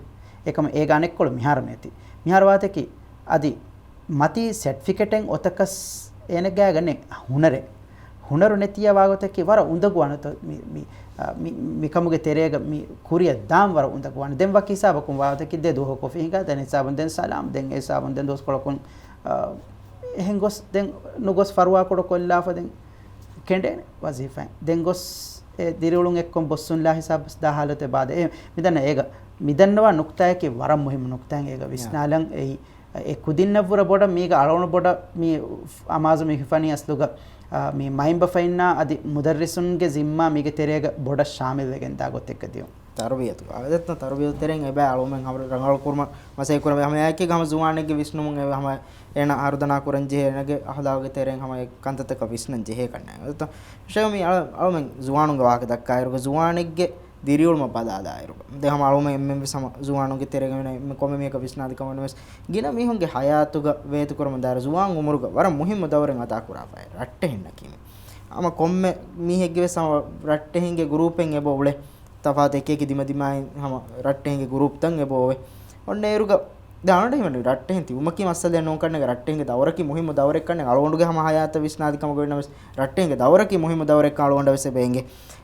އެކަމަ އޭގަ އަނެއްކޮޅު މިހާރު މިއޮތީ. މިހާރު ވާތަކީ އަދި މަތީ ސެޓްފިކެޓެއް އޮތަކަސް އޭނަގާގަނެ ހުނަރެއް. ހުނަރު ނެތިޔާ ވާގޮތަކީ ވަރަށް އުނދަގޫވާނެތޯ މި، މި، އާ، މި، މިކަމުގެ ތެރޭގަ މި ކުރިއަށް ދާން ވަރަށް އުނދަގޫވާނެ. ދެން ވަކި ހިސާބަކުން ވާގޮތަކީ ދެ ދުވަހު ކޮފީ ހިނގާ، ދެން ހިސާބުން ދެން ސަލާމް، ދެން އެ ހިސާބުން ދެން ދުވަސްކޮޅަކުން، އާ، އެހެން ގޮސް ދެން ނުގޮސް ފަރުވާކުޑަ ކޮށްލާފަ ދެން ކެނޑޭނެ ވަޒީފާއިން. ދެން ގޮސް އެ ދިރިއުޅުން އެއްކޮން ބޮއްސުންލާ ހިސާބަސް ދާ ހާލަތެއް ބާދެ. އެ މިދަންނަ އޭގަ މިދަންނަވާ ނުކްތާއަކީ ވަރަށް މުހިއްމު ނުކްތާއެއް އޭގަ ވިސްނާލަން އެއީ. އެ ކުދިންނަށްވުރެ ބޮޑަށް މީގަ އަޅުގަނޑު ބޮޑަށް މި އަމާޒު މި ހިފަނީ އަސްލުގަ، އާ، މި މައިންބަފައިންނާ އަދި މުދައްރިސުންގެ ޒިންމާ މީގެ ތެރޭގަ ބޮޑަށް ޝާމިލްވެގެން ދާ ގޮތެއްގަ ދިޔުން. ތަރުބިޔަތު. އާދަތަށް ތަރުބިޔަތު ތެރެއިން އެބައި އަޅުމެން ހަމަ ރަނގަޅު ކުރުމަށް މަސައްކަތް ކުރަމޭ. ހަމަ އެއާއެކީގަ ހަމަ ޒުވާނެއްގެ ވިސްނުމުން އެ ހަމަ އޭނަ ހަރުދަނާ ކުރަން ޖެހޭ، އޭނަގެ އަހުލާގުގެ ތެރެއިން ހަމަ އެ ކަންތައްތަކަށް ވިސްނަން ޖެހޭ ކަންނޭނގެ. އަޅުމެން ޒުވާނުންގެ ވާހަކަ ދައްކާއިރުގަ ޒުވާނެއްގެ ދިރިއުޅުމަށް ބަލާލާއިރު، ދެން ހަމަ އަޅުމެން އެންމެން ވެސް ހަމަ ޒުވާނުންގެ ތެރޭގަ މި ކޮންމެ މީހަކަށް ވިސްނާދި ކަމަށް ވެސް، ގިނަ މީހުންގެ ހަޔާތުގަ ވޭތުކުރަމުން ދާއިރު ޒުވާން އުމުރުގަ ވަރަށް މުހިއްމު ދައުރެއް އަދާކުރާފައި ރައްޓެހިންނަކީ މި. ހަމަ ކޮންމެ މީހެއްގެ ވެސް ހަމަ ރައްޓެހިންގެ ގުރޫޕެއް އެބަ އުޅޭ. ތަފާތު އެކިއެކި ދިމަދިމާއިން ހަމަ ރައްޓެހިންގެ ގުރޫޕްތައް އެބަ އޮވޭ. އޮންނަ އިރުގަ ދެން އަޅުގަނޑު ހިމެނު ރައްޓެހިން ތިބުމަކީ މައްސަލައެއް ނޫން ކަންނޭނގެ. ރައްޓެހިންގެ ދައުރަކީ މުހިއްމު ދައުރެއް ކަންނޭނގެ. އަޅުގަނޑުގެ ހަމަ ހަޔާތަށް ވިސްނާދި ކަމަކު ވެންނަމަވެސް ރައްޓެހިންގެ ދައުރަކީ މުހިއްމު ދައުރެއް ކަން އަޅުގަނޑަށް ވެސް އެބަ އެނގޭ.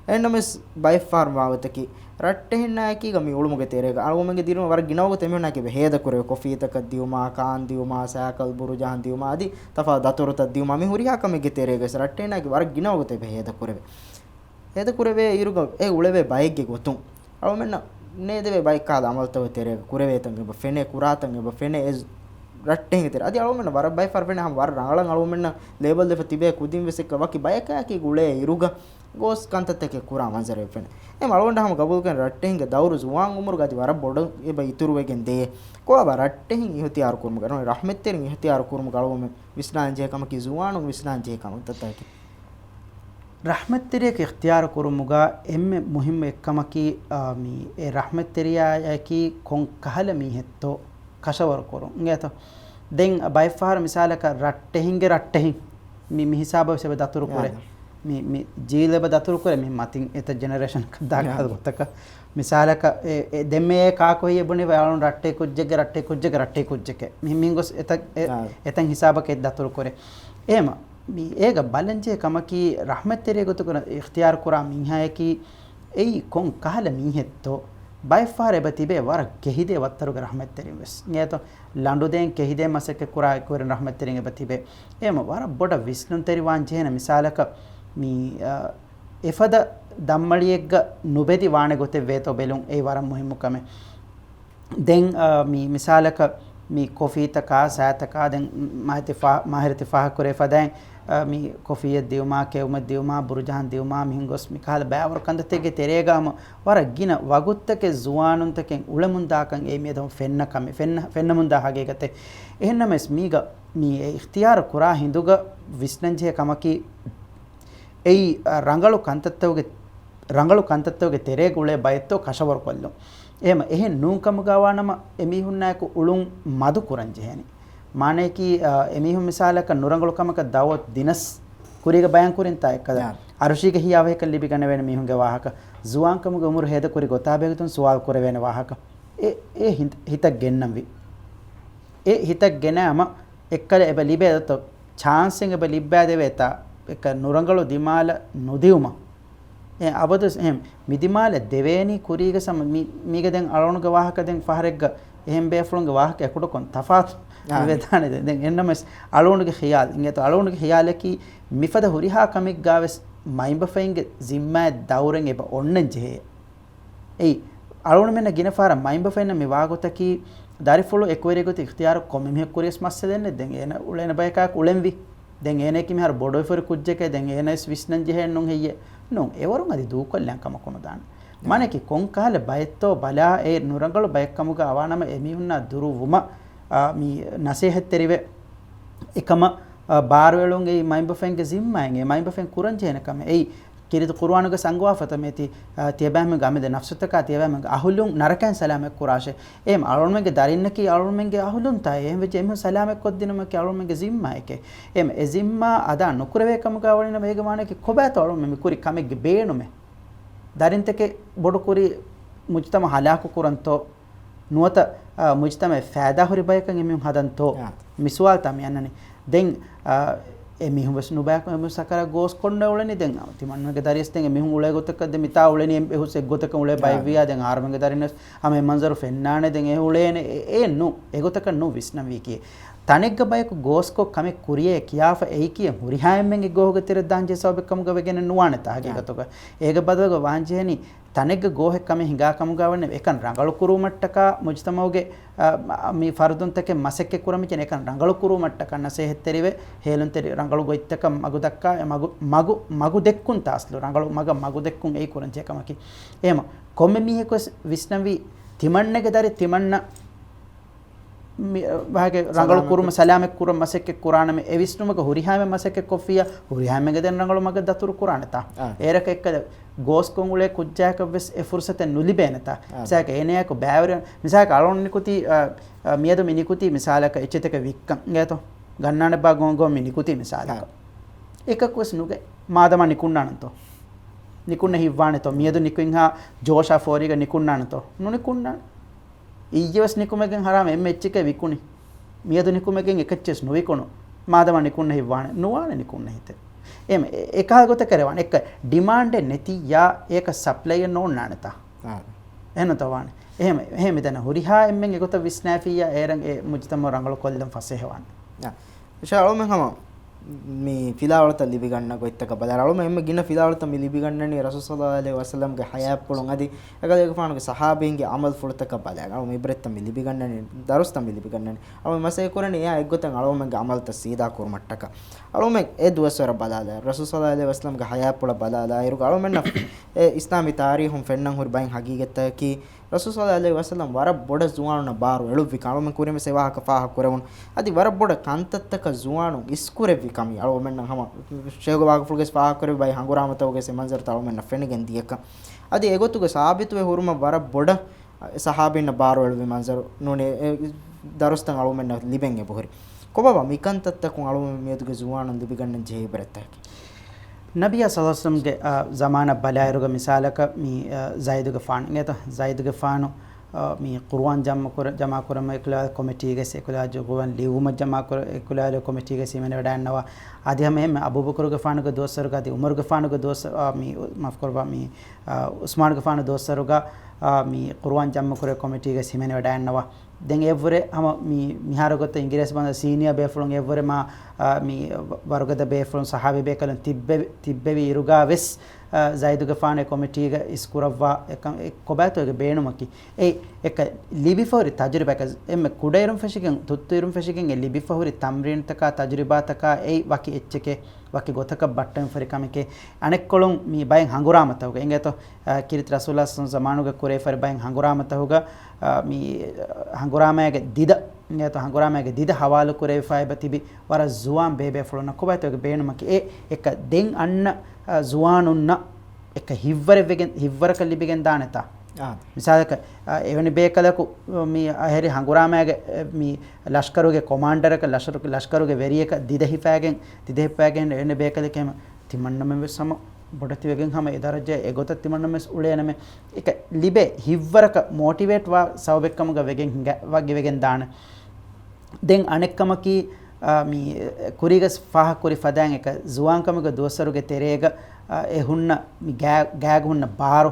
އެހެންނަމަވެސް ބައެއްފަހަރު ވާގޮތަކީ ރައްޓެހިންނާއެކީގަ މި އުޅުމުގެ ތެރޭގަ އަޅުގަނޑުމެންގެ ދިރިއުޅުމުން ވަރަށް ގިނަ ވަގުތެއް އެމީހުންނާއެކީ އެބަ ހޭދަކުރެވޭ. ކޮފީތަކަށް ދިއުމާ، ކާން ދިއުމާ، ސައިކަލް ބުރުޖާން ދިއުމާ އަދި ތަފާތު ދަތުރުތައް ދިއުމާ މި ހުރިހާ ކަމެއްގެ ތެރޭގަ ވެސް ރައްޓެހިންނާއެކީ ވަރަށް ގިނަ ވަގުތެއް އެބަ ހޭދަކުރެވޭ. ހޭދަކުރެވޭ އިރުގަ އެ އުޅެވޭ ބައެއްގެ ގޮތުން އަޅުމެންނަށް ނޭދެވޭ ބައެއް ކަހަލަ އަމަލުތައް ތެރޭގަ ކުރެވޭތަން އެބަ ފެނޭ، ކުރާތަން އެބަ ފެނޭ އެ ރައްޓެހިންގެ ތެރޭ. އަދި އަޅުމެންނަށް ވަރަށް ބައެއް ފަހަރު ފެނޭ ހަމަ ވަރަށް ރަނގަޅަށް އަޅުމެންނަށް ލޭބަލް ދެފަ ތިބޭ ކުދިން ވެސް އެއްކަ ވަކި ބަޔަކާއެކީ އުޅޭ އިރުގަ ގޯސް ކަންތައްތަކެއް ކުރާ މަންޒަރެއް ފެނޭ. އެ އަޅުގަނޑަށް ހަމަ ގަބޫލުކުރަން ރައްޓެހިންގެ ދައުރު ޒުވާން އުމުރުގަ އަދި ވަރަށް ބޮޑަށް އެބަ އިތުރުވެގެން ދޭ. ކޮބާ ރައްޓެހިން އިހުތިޔާރު ކުރުމުގަ، ރަހްމަތްތެރިން އިހުތިޔާރު ކުރުމުގަ އަޅުގަނޑުމެން ވިސްނާން ޖެހޭ ކަމަކީ ޒުވާނުން ވިސްނާން ޖެހޭ ކަމަށް ތައްތައް. ރަޙްމަތްތެރިޔަކު އިޚްތިޔާރު ކުރުމުގަ އެންމެ މުހިއްމު އެއްކަމަކީ، އާ، މި އެ ރަޙްމަތްތެރިޔާއަކީ ކޮން ކަހަލަ މީހެއްތޯ ކަށަވަރު ކުރުން. އިނގޭތޯ؟ ދެން ބައެއްފަހަރު މިސާލަކަށް ރައްޓެހިންގެ ރައްޓެހިން މި، މި ހިސާބަށް ވެސް އެބަ ދަތުރު ކުރޭ. އާ. މި، މި ޖީލް އެބަ ދަތުރު ކުރޭ މި މަތިން އެތައް ޖެނެރޭޝަން ދާ އާ. ގޮތަކަށް. މިސާލަކަށް އެ، އެ ދެންމެ އެ ކާކު ހެއްޔޭ ބުނި ވެ އަޅުން ރައްޓެ ކުއްޖެއްގެ، ރައްޓެ ކުއްޖެއްގެ، ރައްޓެ ކުއްޖެކޭ. މި، މި ގޮސް އެތައް، އެ، އާ. އެތަން ހިސާބަކަށް ދަތުރު ކުރޭ. އެހެމަ މި އޭގަ ބަލަންޖެހޭ ކަމަކީ، ރަޙްމަތްތެރިޔާ ގޮތުގަ އިޚްތިޔާރު ކުރާ މީހާޔަކީ އެއީ ކޮން ކަހަލަ މީހެއްތޯ؟ ބައެއްފަހަރު އެބަ ތިބޭ ވަރަށް ކެހިދޭ ވައްތަރުގެ ރަޙްމަތްތެރިން ވެސް. އިނގޭތޯ؟ ލަނޑުދޭން ކެހިދޭން މަސައްކަތް ކުރާ އެކުވެރިން ރަޙްމަތްތެރިން އެބަ ތިބޭ. އެހެމަ ވަރަށް ބޮޑަށް ވިސްނުންތެރިވާން ޖެހޭނެ މިސާލަކަށް މި، އަ، އެފަދަ ދަންމަޅިއެއްގަ ނުބެދި ވާނެ ގޮތެއް ވޭތޯ ބެލުން އެއީ ވަރަށް މުހިއްމު ކަމެއް. ދެން، އަ، މި މިސާލަކަށް މި ކޮފީތަކާ، ސާތަކާ، ދެން މާހިތި ފާ-، މާހިރަތި ފާހަގަކުރޭ ފަދައިން، އަ، މި ކޮފީއެއް ދިއުމާ، ކެއުމެއް ދިއުމާ، ބުރުޖާން ދިއުމާ، މިހެން ގޮސް މި ކަހަލަ ބައިވަރު ކަންތައްތަކެއްގެ ތެރޭގަ ހަމަ ވަރަށް ގިނަ ވަގުތުތަކެއް ޒުވާނުންތަކެއް އުޅެމުންދާކަން އެ މިއަދު ފެންނަ ކަމެއް، ފެންނަ، ފެންނަމުންދާ ހަގީގަތެއް. އެހެންނަމަވެސް މީގަ މި އެ އިޚްތިޔާރު ކުރާ ހިނދުގަ ވިސްނަންޖެހޭ ކަމަކީ، އެއީ، އަ، ރަނގަޅު ކަންތައްތަކުގެ، ރަނގަޅު ކަންތައްތަކުގެ ތެރޭގަ އުޅޭ ބައެއްތޯ ކަށަވަރުކޮށްލުން. އެހެމަ އެހެން ނޫންކަމުގަވާނަމަ އެމީހުންނާއެކު އުޅުން މަދު ކުރަން ޖެހޭނެ. މާނަޔަކީ، އަ، އެމީހުން މިސާލަކަށް ނުރަނގަޅު ކަމަކަށް ދައުވަތު ދިނަސް ކުރީގަ ބަޔާން ކުރިންތާ އެއްކަލަ ޔާ. އަރުޝީގެ ހިޔާވަހިކަން ލިބިގަނެވޭނެ މީހުންގެ ވާހަކަ. ޒުވާންކަމުގެ އުމުރު ހޭދަކުރި ގޮތާ ބެހޭގޮތުން ސުވާލު ކުރެވޭނެ ވާހަކަ. އެ، އެ ހިތަށް ގެންނަންވީ. އެ ހިތަށް ގެނައިމަ އެއްކަލަ އެބަ ލިބޭ ދޮތޯ ޗާންސެއް އެބަ ލިއްބައިދެވޭތާ އެކަ ނުރަނގަޅު ދިމާލަށް ނުދިއުމަށް. އެ އަބަދުވެސް އެހެން މިދިމާލަށް ދެވޭނީ ކުރީގަ ސަމަ-، މި-، މީގަ ދެން އަޅުގަނޑުގެ ވާހަކަ ދެން ފަހަރެއްގަ އެހެން ބޭފުޅުންގެ ވާހަކަ އެކުޑަކޮން ތަފާތު އާ. ވެދާނެ. ދެން އެންނަމެސް އަޅުގަނޑުގެ ޚިޔާލް އިނގޭތޯ، އަޅުގަނޑުގެ ޚިޔާލަކީ މިފަދަ ހުރިހާ ކަމެއްގާވެސް މައިންބަފައިންގެ ޒިންމާއެއް ދައުރެއް އެބަ އޮންނަން ޖެހޭ. އެއީ، އަޅުގަނޑުމެންނަށް ގިނަ ފަހަރަށް މައިންބަފައިންނަށް މި ވާގޮތަކީ، ދަރިފުޅު އެކުވެރި ގޮތެއް އިޚްތިޔާރު ކޮންމެ މީހަކު ކުރިޔަސް މައްސަލައެއް ނެތް. ދެން އޭނަ އުޅޭނެ ބަޔަކާ އުޅެންވީ. ދެން އޭނައަކީ މިހާރު ބޮޑުވެފަ ހުރި ކުއްޖެކޭ، ދެން އޭނަވެސް ވިސްނަން ޖެހޭ ނޫން ހެއްޔޭ؟ ނޫން. އެވަރުން އަދި ދޫކޮށްލަން ކަމަކު ނުދާނެ. މާނައަކީ ކޮން ކަހަލަ ބައެއްތޯ ބަލާ، އެ ނުރަނގަޅު ބައެއް ކަމުގަ އަވާނަމަ އެމީހުންނާ ދުރު ވުމަށް، އާ، މި ނަސޭހަތްތެރިވެ އެކަމަށް، އާ، ބާރުއެޅުން އެއީ މައިންބަފައިންގެ ޒިންމާއެއް، އެ މައިންބަފައިން ކުރަން ޖެހޭނެ ކަމެއް. އެއީ، ކީރިތި ޤުރުއާނުގަ އަންގަވާފަ ތަމޭތި، އާ، ތިޔަބައިމީހުންގެ އަމިއްލަ ނަފްސުތަކާ، ތިޔަބައިމީހުންގެ އަހުލުން ނަރަކައިން ސަލާމަތް ކުރާށޭ. އެހެން އަޅުގަނޑުމެންގެ ދަރިންނަކީ އަޅުގަނޑުމެންގެ އަހުލުންތާ، އެހެން ވެއްޖެ އެމީހުން ސަލާމަތް ކޮށްދިނުމަކީ އަޅުގަނޑުމެންގެ ޒިންމާއެކޭ. އެހެން އެ ޒިންމާ އަދާ ނުކުރެވޭ ކަމުގަ ވަނީނަމަ އޭގެ މާނައަކީ ކޮބާތޯ އަޅުގަނޑުމެން މި ކުރި ކަމެއްގެ ބޭނުމެއް؟ ދަރިންތަކެއް ބޮޑުކުރި މުޖްތަމަޢު ހަލާކު ކުރަންތޯ؟ ނުވަތަ، އާ، މުޖްތަމަޢަށް ފައިދާހުރި ބަޔަކަށް އެމީހުން ހަދަންތޯ؟ އާ. މި ސުވާލުތައް މި އަންނަނީ. ދެން، އާ، އެމީހުން ވެސް ނުބައިކު އެމީހުން ސަކަރާތް ގޯސް ކޮށްނެ އުޅެނީ. ދެން ތިމަންނަގެ ދަރިޔަސް ދެން އެމީހުން އުޅޭ ގޮތަކަށް ދެން މިތާ އުޅެނީ އެ ހުސް އެއްގޮތަކަށް އުޅޭ އާ. ބައެއްވިޔާ. ދެން އަހަރުމެންގެ ދަރިން ވެސް ހަމަ އެ މަންޒަރު ފެންނާނެ. ދެން އެ އުޅޭނެ. އެ، އެއެއް ނޫ. އެގޮތަކަށް ނޫ ވިސްނަންވީކީ. ތަނެއްގަ ބަޔަކު ގޯސްކޮށް ކަމެއް ކުރިޔޭ ކިޔާފަ އެއީކީ ހުރިހާ އެންމެން އެއްގޯހުގެ ތެރެއަށް ދާންޖެހޭ ސަބަބެއް ކަމުގަ ވެގެނެއް ނުވާނެތާ އާ. ހަގީގަތުގަ. އޭގެ ބަދަލުގަ ވާންޖެހެނީ ތަނެއްގަ ގޯހެއް ކަމެއް ހިނގާ ކަމުގަ ވަނީ އެކަން ރަނގަޅު ކުރުވުމަށްޓަކާ މުޖްތަމަޢުގެ، އަ، މި ފަރުދުންތަކެއް މަސައްކަތް ކުރަމި ކެން އެކަން ރަނގަޅު ކުރުވުމަށްޓަކާ ނަސޭހަތްތެރިވެ، ހޭލުންތެރި ރަނގަޅު ގޮތްތަކަށް މަގު ދައްކާ، އެ މަގު، މަގު، މަގު ދެއްކުންތާ އަސްލު ރަނގަޅު މަގަށް މަގު ދެއްކުން އެއީ ކުރަންޖެހޭ ކަމަކީ. އެހެމަ ކޮންމެ މީހަކު ވެސް ވިސްނަންވީ ތިމަންނަގެ ދަރި ތިމަންނަ މި، ވާހަކަ ރަނގަޅު ސަލާމަތް ކުރުމަށް، ކުރު- ސަލާމަތް ކުރުމަށް މަސައްކަތް ކުރާނަމޭ، އެ ވިސްނުމަކަށް ހުރިހާ އެންމެން މަސައްކަތް ކޮށްފިއްޔާ، ހުރިހާ އެންމެންގެ ދެން ރަނގަޅު މަގަށް ދަތުރު ކުރާނެތާ؟ އާ. އޭރަކަށް އެއްކަލަ ގޯސްކޮށް އުޅޭ ކުއްޖާއަކަށް ވެސް އެ ފުރުސަތެއް ނުލިބޭނެތާ؟ އާ. މިސާލަކަށް އޭނަޔަކު ބައިވެރި، މިސާލަކަށް އަޅުގަނޑު ނިކުތީ، އާ، އާ، މިއަދު މި ނިކުތީ މިސާލަކަށް އެއްޗެތަކެއް ވިއްކަން އިނގޭތޯ؟ ގަންނާނެ ބާ ގޮން ގޮން މި ނިކުތީ މިސާލަކަށް. އާ. އެކަކު ވެސް ނުގެ. މާދަމާ ނިކުންނާނެތޯ؟ ނިކުންނަ ހިތްވާނެތޯ؟ މިއަދު ނިކުތްހާ ޖޯޝާ ފޯރީގަ ނިކުންނާނެތޯ؟ ނުނިކުންނާނެ. އިއްޔެވެސް ނިކުމެގެން ހަރާމް އެންމެ އެއްޗެކޭ ވިކުނި. މިއަދު ނިކުމެގެން އެކައްޗެސް ނުވިކުނު. މާދަމާ ނިކުންނަ ހިތްވާނެ. ނުވާނެ ނިކުންނަ ހިތެއް. އެހެން އެ-، އެކަހަލަ ގޮތަކަށް ވާނެ. އެއްކަ ޑިމާންޑެއް ނެތިއްޔާ އޭކަ ސަޕްލައިއެއް ނޯންނާނެތާ؟ އާ. އެހެން ނުތަ ވާނެ. އެހެން، އެހެން މިދަންނަ ހުރިހާ އެންމެން އެގޮތަށް ވިސްނާފިއްޔާ އޭރަށް އެ މުޖްތަމަޢު ރަނގަޅު ކޮށްލަން ފަސޭހަވާނެ. އާ. އިންޝާ އަޅުމެން ހަމަ މި ފިލާވަޅުތައް ލިބިގަންނަ ގޮތްތަކަށް ބަލާ. އަޅުމެން އެންމެ ގިނަ ފިލާވަޅުތައް މި ލިބިގަންނަނީ ރަސޫލު ޞައްލައްލާހު ޢަލައިހި ވަސައްލަމްގެ ޙަޔާތްޕުޅުން އަދި އެކަލޭގެފާނުގެ ޞަޙާބީންގެ ޢަމަލުފުޅުތަކަށް ބަލާ. އަޅުމެން ޢިބްރަތްތައް މި ލިބިގަންނަނީ، ދަރުސްތައް މި ލިބިގަންނަނީ. އަޅުމެން މަސައްކަތް ކުރަނީ އެއާ އެއްގޮތަށް އަޅުމެންގެ ޢަމަލުތައް ސީދާ ކުރުމަށްޓަކާ. އަޅުމެން އެ ދުވަސްވަރަށް ބަލާލާ، ރަސޫލު ޞައްލައްލާހު ޢަލައިހި ވަސައްލަމްގެ ޙަޔާތްޕުޅަށް ބަލާލާއިރުގަ އަޅުމެންނަށް އެ އިސްލާމީ ތާރީޚުން ފެންނަން ހުރި ބައެއް ޙަޤީޤަތްތަކަކީ، ރަސޫލު ޞައްލައްލާހު ޢަލައިހި ވަސައްލަމް ވަރަށް ބޮޑަށް ޒުވާނުންނަށް ބާރު އެޅުއްވިކަން އަޅުމެން ކުރިން ވެސް އެ ވާހަކަ ފާހަގަ ކުރެވުނު. އަދި ވަރަށް ބޮޑަށް ކަންތައްތަކަށް ޒުވާނުން އިސްކުރެއްވި ކަމީ އަޅުމެންނަށް ހަމަ ޝޭޚުގެ ވާހަކަފުޅުގައި ވެސް ފާހަގަ ކުރެއްވި ބައެއް ހަނގުރާމަތަކުގައި ވެސް އެ މަންޒަރުތައް އަޅުމެންނަށް ފެނިގެން ދިޔަކަން. އަދި އެގޮތުގަ ސާބިތުވެ ހުރުމަށް ވަރަށް ބޮޑަށް ޞަޙާބީންނަށް ބާރު އެޅުއްވި މަންޒަރު ނޫނީ އެ ދަރުސްތައް އަޅުމެންނަށް ލިބެން އެބަހުރި. ކޮބާބާ މިކަންތައްތަކުން އަޅުމެން މިއަދުގެ ޒުވާނުން ލިބިގަންނަން ޖެހޭ ޢިބްރަތްތަކަކީ؟ ނަބިއްޔާ ޞައްލައްލާހު ޢަލައިހި ވަސައްލަމްގެ، އާ، ޒަމާނަށް ބަލާއިރުގަ މިސާލަކަށް މި، އާ، ޒައިދުގެފާނު އިނގޭތޯ؟ ޒައިދުގެފާނު، އާ، މި ޤުރުއާން ޖަމްޢު ކުރ-، ޖަމާކުރަމުން އެކުލާލު ކޮމިޓީގައި އެކުލާލު ޤުރުއާން ލިޔުމަށް ޖަމާކުރ-، އެކުލާލު ކޮމިޓީގައި ހިމެނިވަޑައިންނަވާ. އަދި ހަމަ އެހެންމެ އަބޫބަކުރުގެފާނުގެ ދުވަސްވަރުގަ އަދި ޢުމަރުގެފާނުގެ ދުވަސް-، އާ، މި، މާފުކުރައްވާ މި، އާ، ޢުސްމާނުގެފާނު ދުވަސްވަރުގަ، އާ، މި ޤުރުއާން ޖަމްޢު ކުރެ ކޮމިޓީގައި ހިމެނިވަޑައިންނަވާ. ދެން އެއަށްވުރެ ހަމަ މި-، މިހާރު ގޮތަށް އިނގިރޭސި ބަންދު ސީނިއާ ބޭފުޅުން އެއަށްވުރެ މާ، އާ، މި ވަރުގަދަ ބޭފުޅުން ޞަޙާބީ ބޭކަލުން ތިއްބެވި-، ތިއްބެވި އިރުގާ ވެސް، އާ، ޒައިދުގެފާނު އެ ކޮމިޓީގަ އިސްކުރައްވާ އެކަން އެ ކޮބާތޯ އޭގެ ބޭނުމަކީ. އެ އެކަ ލިބިފަ ހުރި ތަޖުރިބާއަކަށް އެންމެ ކުޑައިރުން ފެށިގެން، ތުއްތުއިރުން ފެށިގެން އެ ލިބިފަ ހުރި ތަމްރީނުތަކާ، ތަޖުރިބާތަކާ އެއީ ވަކި އެއްޗެކޭ، ވަކި ގޮތަކަށް ބައްޓަންފަރި ކަމެކޭ. އަނެއްކޮޅުން މި ބައެއް ހަނގުރާމަތަކުގަ އިނގޭތޯ، އާ، ކީރިތި ރަސޫލާ ޒަމާނުގަ ކުރެވިފަރި ބައެއް ހަނގުރާމަތަކުގަ، އާ، މި ހަނގުރާމައިގެ ދިދަ، އިނގޭތޯ ހަނގުރާމައިގެ ދިދަ ހަވާލު ކުރެވިފައި އެބަ ތިބި ވަރަށް ޒުވާން ބޭބޭފުޅުންނަށް ކޮބާތޯ އޭގެ ބޭނުމަކީ އެ އެކަ ދެން އަންނަ، އާ، ޒުވާނުންނަށް އެކަ ހިތްވަރެއް ވެގެން، ހިތްވަރަކަށް ލިބިގެން ދާނެތާ؟ އާ. މިސާލަކަށް، އާ، އެވެނި ބޭކަލަކު، މި އަހެރި ހަނގުރާމައިގެ، އެ، މި ލަޝްކަރުގެ ކޮމާންޑަރަކަށް، ލަޝަރު-، ލަޝްކަރުގެ ވެރިޔަކަށް ދިދަހިފައިގެން، ދިދަހިފައިގެން އެވެނި ބޭކަލެކޭ ހަމަ ތިމަންނަމެން ވެސް ހަމަ ބޮޑެތިވެގެން ހަމަ އެ ދަރަޖަ އެގޮތަށް ތިމަންނަމެން ވެސް އުޅޭނަމޭ. އެކަ ލިބޭ ހިތްވަރަކަށް މޯޓިވޭޓް ވާ ސަބަބެއްކަމުގަ ވެގެން ހިނގަ-، ވަގިވެގެން ދާނެ. ދެން އަނެއްކަމަކީ، އާ، މި، އެ، ކުރީގަސް ފާހަގަކުރި ފަދައިން އެކަ ޒުވާންކަމުގެ ދުވަސްވަރުގެ ތެރޭގަ، އާ، އެ ހުންނަ މި ގާ-، ގާގަ ހުންނަ ބާރު،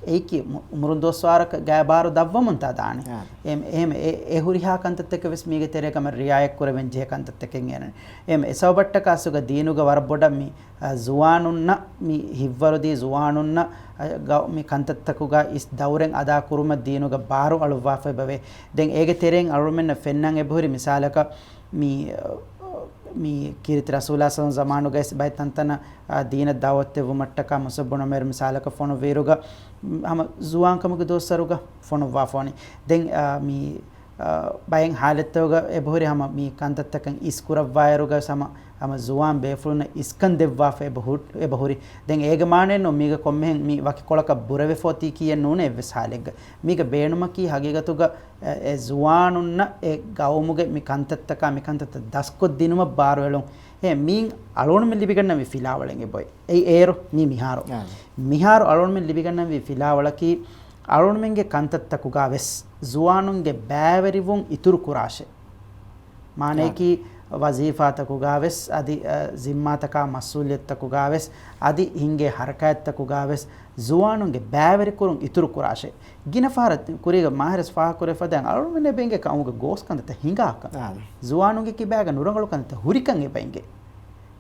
އެއީކީ މު-، އުމުރުން ދުވަސްވަރަކަށް ގާ ބާރު ދަށްވަމުންތާ ދާނެ. އާ. އެހެން، އެހެން އެ ހުރިހާ ކަންތައްތަކެއް ވެސް މީގެ ތެރޭގަ މަ ރިއާޔަތް ކުރެވެން ޖެހޭ ކަންތައްތަކެއް އޭނަ. އެހެން އެ ސަބަބަށްޓަކާ އަސްލުގަ ދީނުގަ ވަރަށް ބޮޑަށް މި، އާ، ޒުވާނުންނަށް މި ހިތްވަރުދީ ޒުވާނުންނަށް، އާ، ގަ-، މި ކަންތައްތަކުގަ އިސް ދައުރެއް އަދާ ކުރުމަށް ދީނުގަ ބާރު އަޅުއްވާފައި ބަވޭ. ދެން އޭގެ ތެރެއިން އަޅުމެންނަށް ފެންނަން އެބަހުރި މިސާލަކަށް މި، އާ، މި ކީރިތި ރަސޫލާ ސަލަމް ޒަމާނުގައި ބައެއް ތަންތަނަށް، އާ، ދީނަށް ދައުވަތު ދެއްވުމަށްޓަކާ މުސްޢަބް ބުނު ޢުމައިރު މިސާލަކަށް ފޮނުއްވިއިރުގަ، ހަމަ ޒުވާންކަމުގެ ދުވަސްވަރުގަ ފޮނުއްވާފަ ވަނީ. ދެން، އާ، މި، އާ، ބައެއް ޙާލަތްތަކުގަ އެބަހުރި ހަމަ މި ކަންތައްތަކަށް އިސް ކުރައްވާއިރުގަ ހަމަ، ހަމަ ޒުވާން ބޭފުޅުންނަށް އިސްކަން ދެއްވާފަ އެބަހު-، އެބަހުރި. ދެން އޭގެ މާނައެއް ނޫން މީގަ ކޮންމެހެން މި ވަކި ކޮޅަކަށް ބުރަވެފަ އޮތީކީއެއް ނޫނޭ އެއްވެސް ޙާލެއްގަ. މީގަ ބޭނުމަކީ ހަގީގަތުގަ އެ، އެ ޒުވާނުންނަށް އެ ގައުމުގެ މި ކަންތައްތަކާ މި ކަންތައްތައް ދަސްކޮށްދިނުމަށް ބާރުއެޅުން. އެ، މީން އަޅުގަނޑުމެން ލިބިގަންނަވި ފިލާވަޅެއް އެބައޮތް. އެއީ އޭރު މީ މިހާރު. އާ. މިހާރު އަޅުގަނޑުމެން ލިބިގަންނަވި ފިލާވަޅަކީ އަޅުގަނޑުމެންގެ ކަންތައްތަކުގާ ވެސް ޒުވާނުންގެ ބައިވެރިވުން އިތުރު ކުރާށޭ. މާނަޔަކީ އާ. ވަޒީފާތަކުގާ ވެސް އަދި، އަ، ޒިންމާތަކާ މަސްއޫލިއްޔަތުތަކުގާ ވެސް އަދި ހިންގޭ ހަރަކާތްތަކުގާ ވެސް ޒުވާނުންގެ ބައިވެރިކުރުން އިތުރު ކުރާށޭ. ގިނަ ފަހަރަށް ކުރީގަ މާހިރަސް ފާހަގަކުރެ ފަދައިން އަޅުގަނޑުމެން އެބަ އިނގޭ ކަމުގެ ގޯސް ކަންތައްތައް ހިނގާކަށް. އާ. ޒުވާނުންގެ ކިބާގަ ނުރަނގަޅު ކަންތައް ހުރިކަން އެބަ އިނގޭ.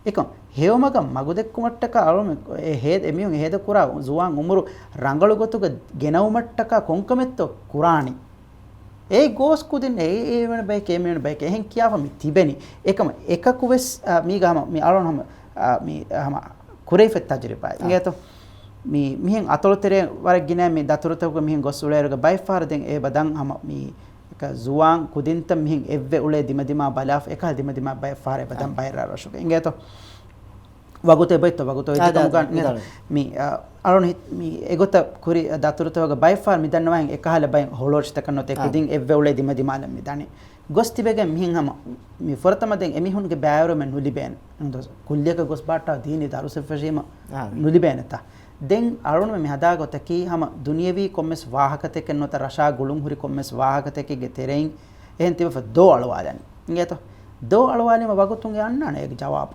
އެކަން ހެޔޮމަގަށް މަގުދެއްކުމަށްޓަކާ އަޅުގަނޑުމެން އެ ހޭ-، އެމީހުން ހޭދަކުރާ ޒުވާން އުމުރު ރަނގަޅު ގޮތުގަ ގެނައުމަށްޓަކާ ކޮންކަމެއްތޯ ކުރާނީ؟ އެ ގޯސް ކުދިން އެ، އެ ވަނަ ބައެކޭ، އެ މިވަނަ ބައެކޭ އެހެން ކިޔާފަ މި ތިބެނީ. އެކަމަ އެކަކު ވެސް، އާ، މީގަ ހަމަ، މި އަޅުން ހަމަ، އާ، މި ހަމަ ކުރެވިފަ ތަޖުރިބާ. އާ. އިނގޭތޯ؟ މި، މިހެން އަތޮޅު ތެރޭ ވަރަށް ގިނަ މި ދަތުރުތަކުގަ މިހެން ގޮސް އުޅޭއިރުގަ ބައެއް ފަހަރު ދެން އެ ބަ ދަން ހަމަ މި އެކަ ޒުވާން ކުދިންތައް މިހެން އެއްވެ އުޅޭ ދިމަދިމާ ބަލާފަ، އެކަހަލަ ދިމަދިމާ ބައެއް ފަހަރު އެބަ ދަން އާ. ބައެއް ރަށްރަށުގަ. އިނގޭތޯ؟ ވަގުތު އެބައޮތްތޯ، ވަގުތު އާ، އޮތް ކަމުގަ އާ، ނޭ. މި، އާ، އަޅުން ހި-، މި އެގޮތަށް ކުރި ދަތުރުތަކުގަ ބައެއް ފަހަރު މި ދަންނަވަން އެކަހަލަ ބައެއް ހޮޅުއޮށިތަކަށް ނުވަތަ އާ. ކުދިން އެއްވެ އުޅޭ ދިމަދިމާލަށް މި ދަނީ. ގޮސް ތިބެގެން މިހެން ހަމަ މި ފުރަތަމަ ދެން އެމީހުންގެ ބައިވެރިވުމެއް ނުލިބޭނެ. ކުއްލިއަކަށް ގޮސް ބަހައްޓާ ދީނީ ދަރުސެއް ފެށީމަ އާ. ނުލިބޭނެތާ. ދެން އަޅުން މި ހަދާ ގޮތަކީ ހަމަ ދުނިޔެވީ ކޮންމެސް ވާހަކަތަކެއް ނުވަތަ ރަށާ ގުޅުން ހުރި ކޮންމެސް ވާހަކަތަކެއްގެ ތެރެއިން އެހެން ތިބެފަ ދޯ އަޅުވާލަނީ. އިނގޭތޯ؟ ދޯ އަޅުވާލީމަ ވަގުތުން އެ އަންނާނެ އޭގެ ޖަވާބު.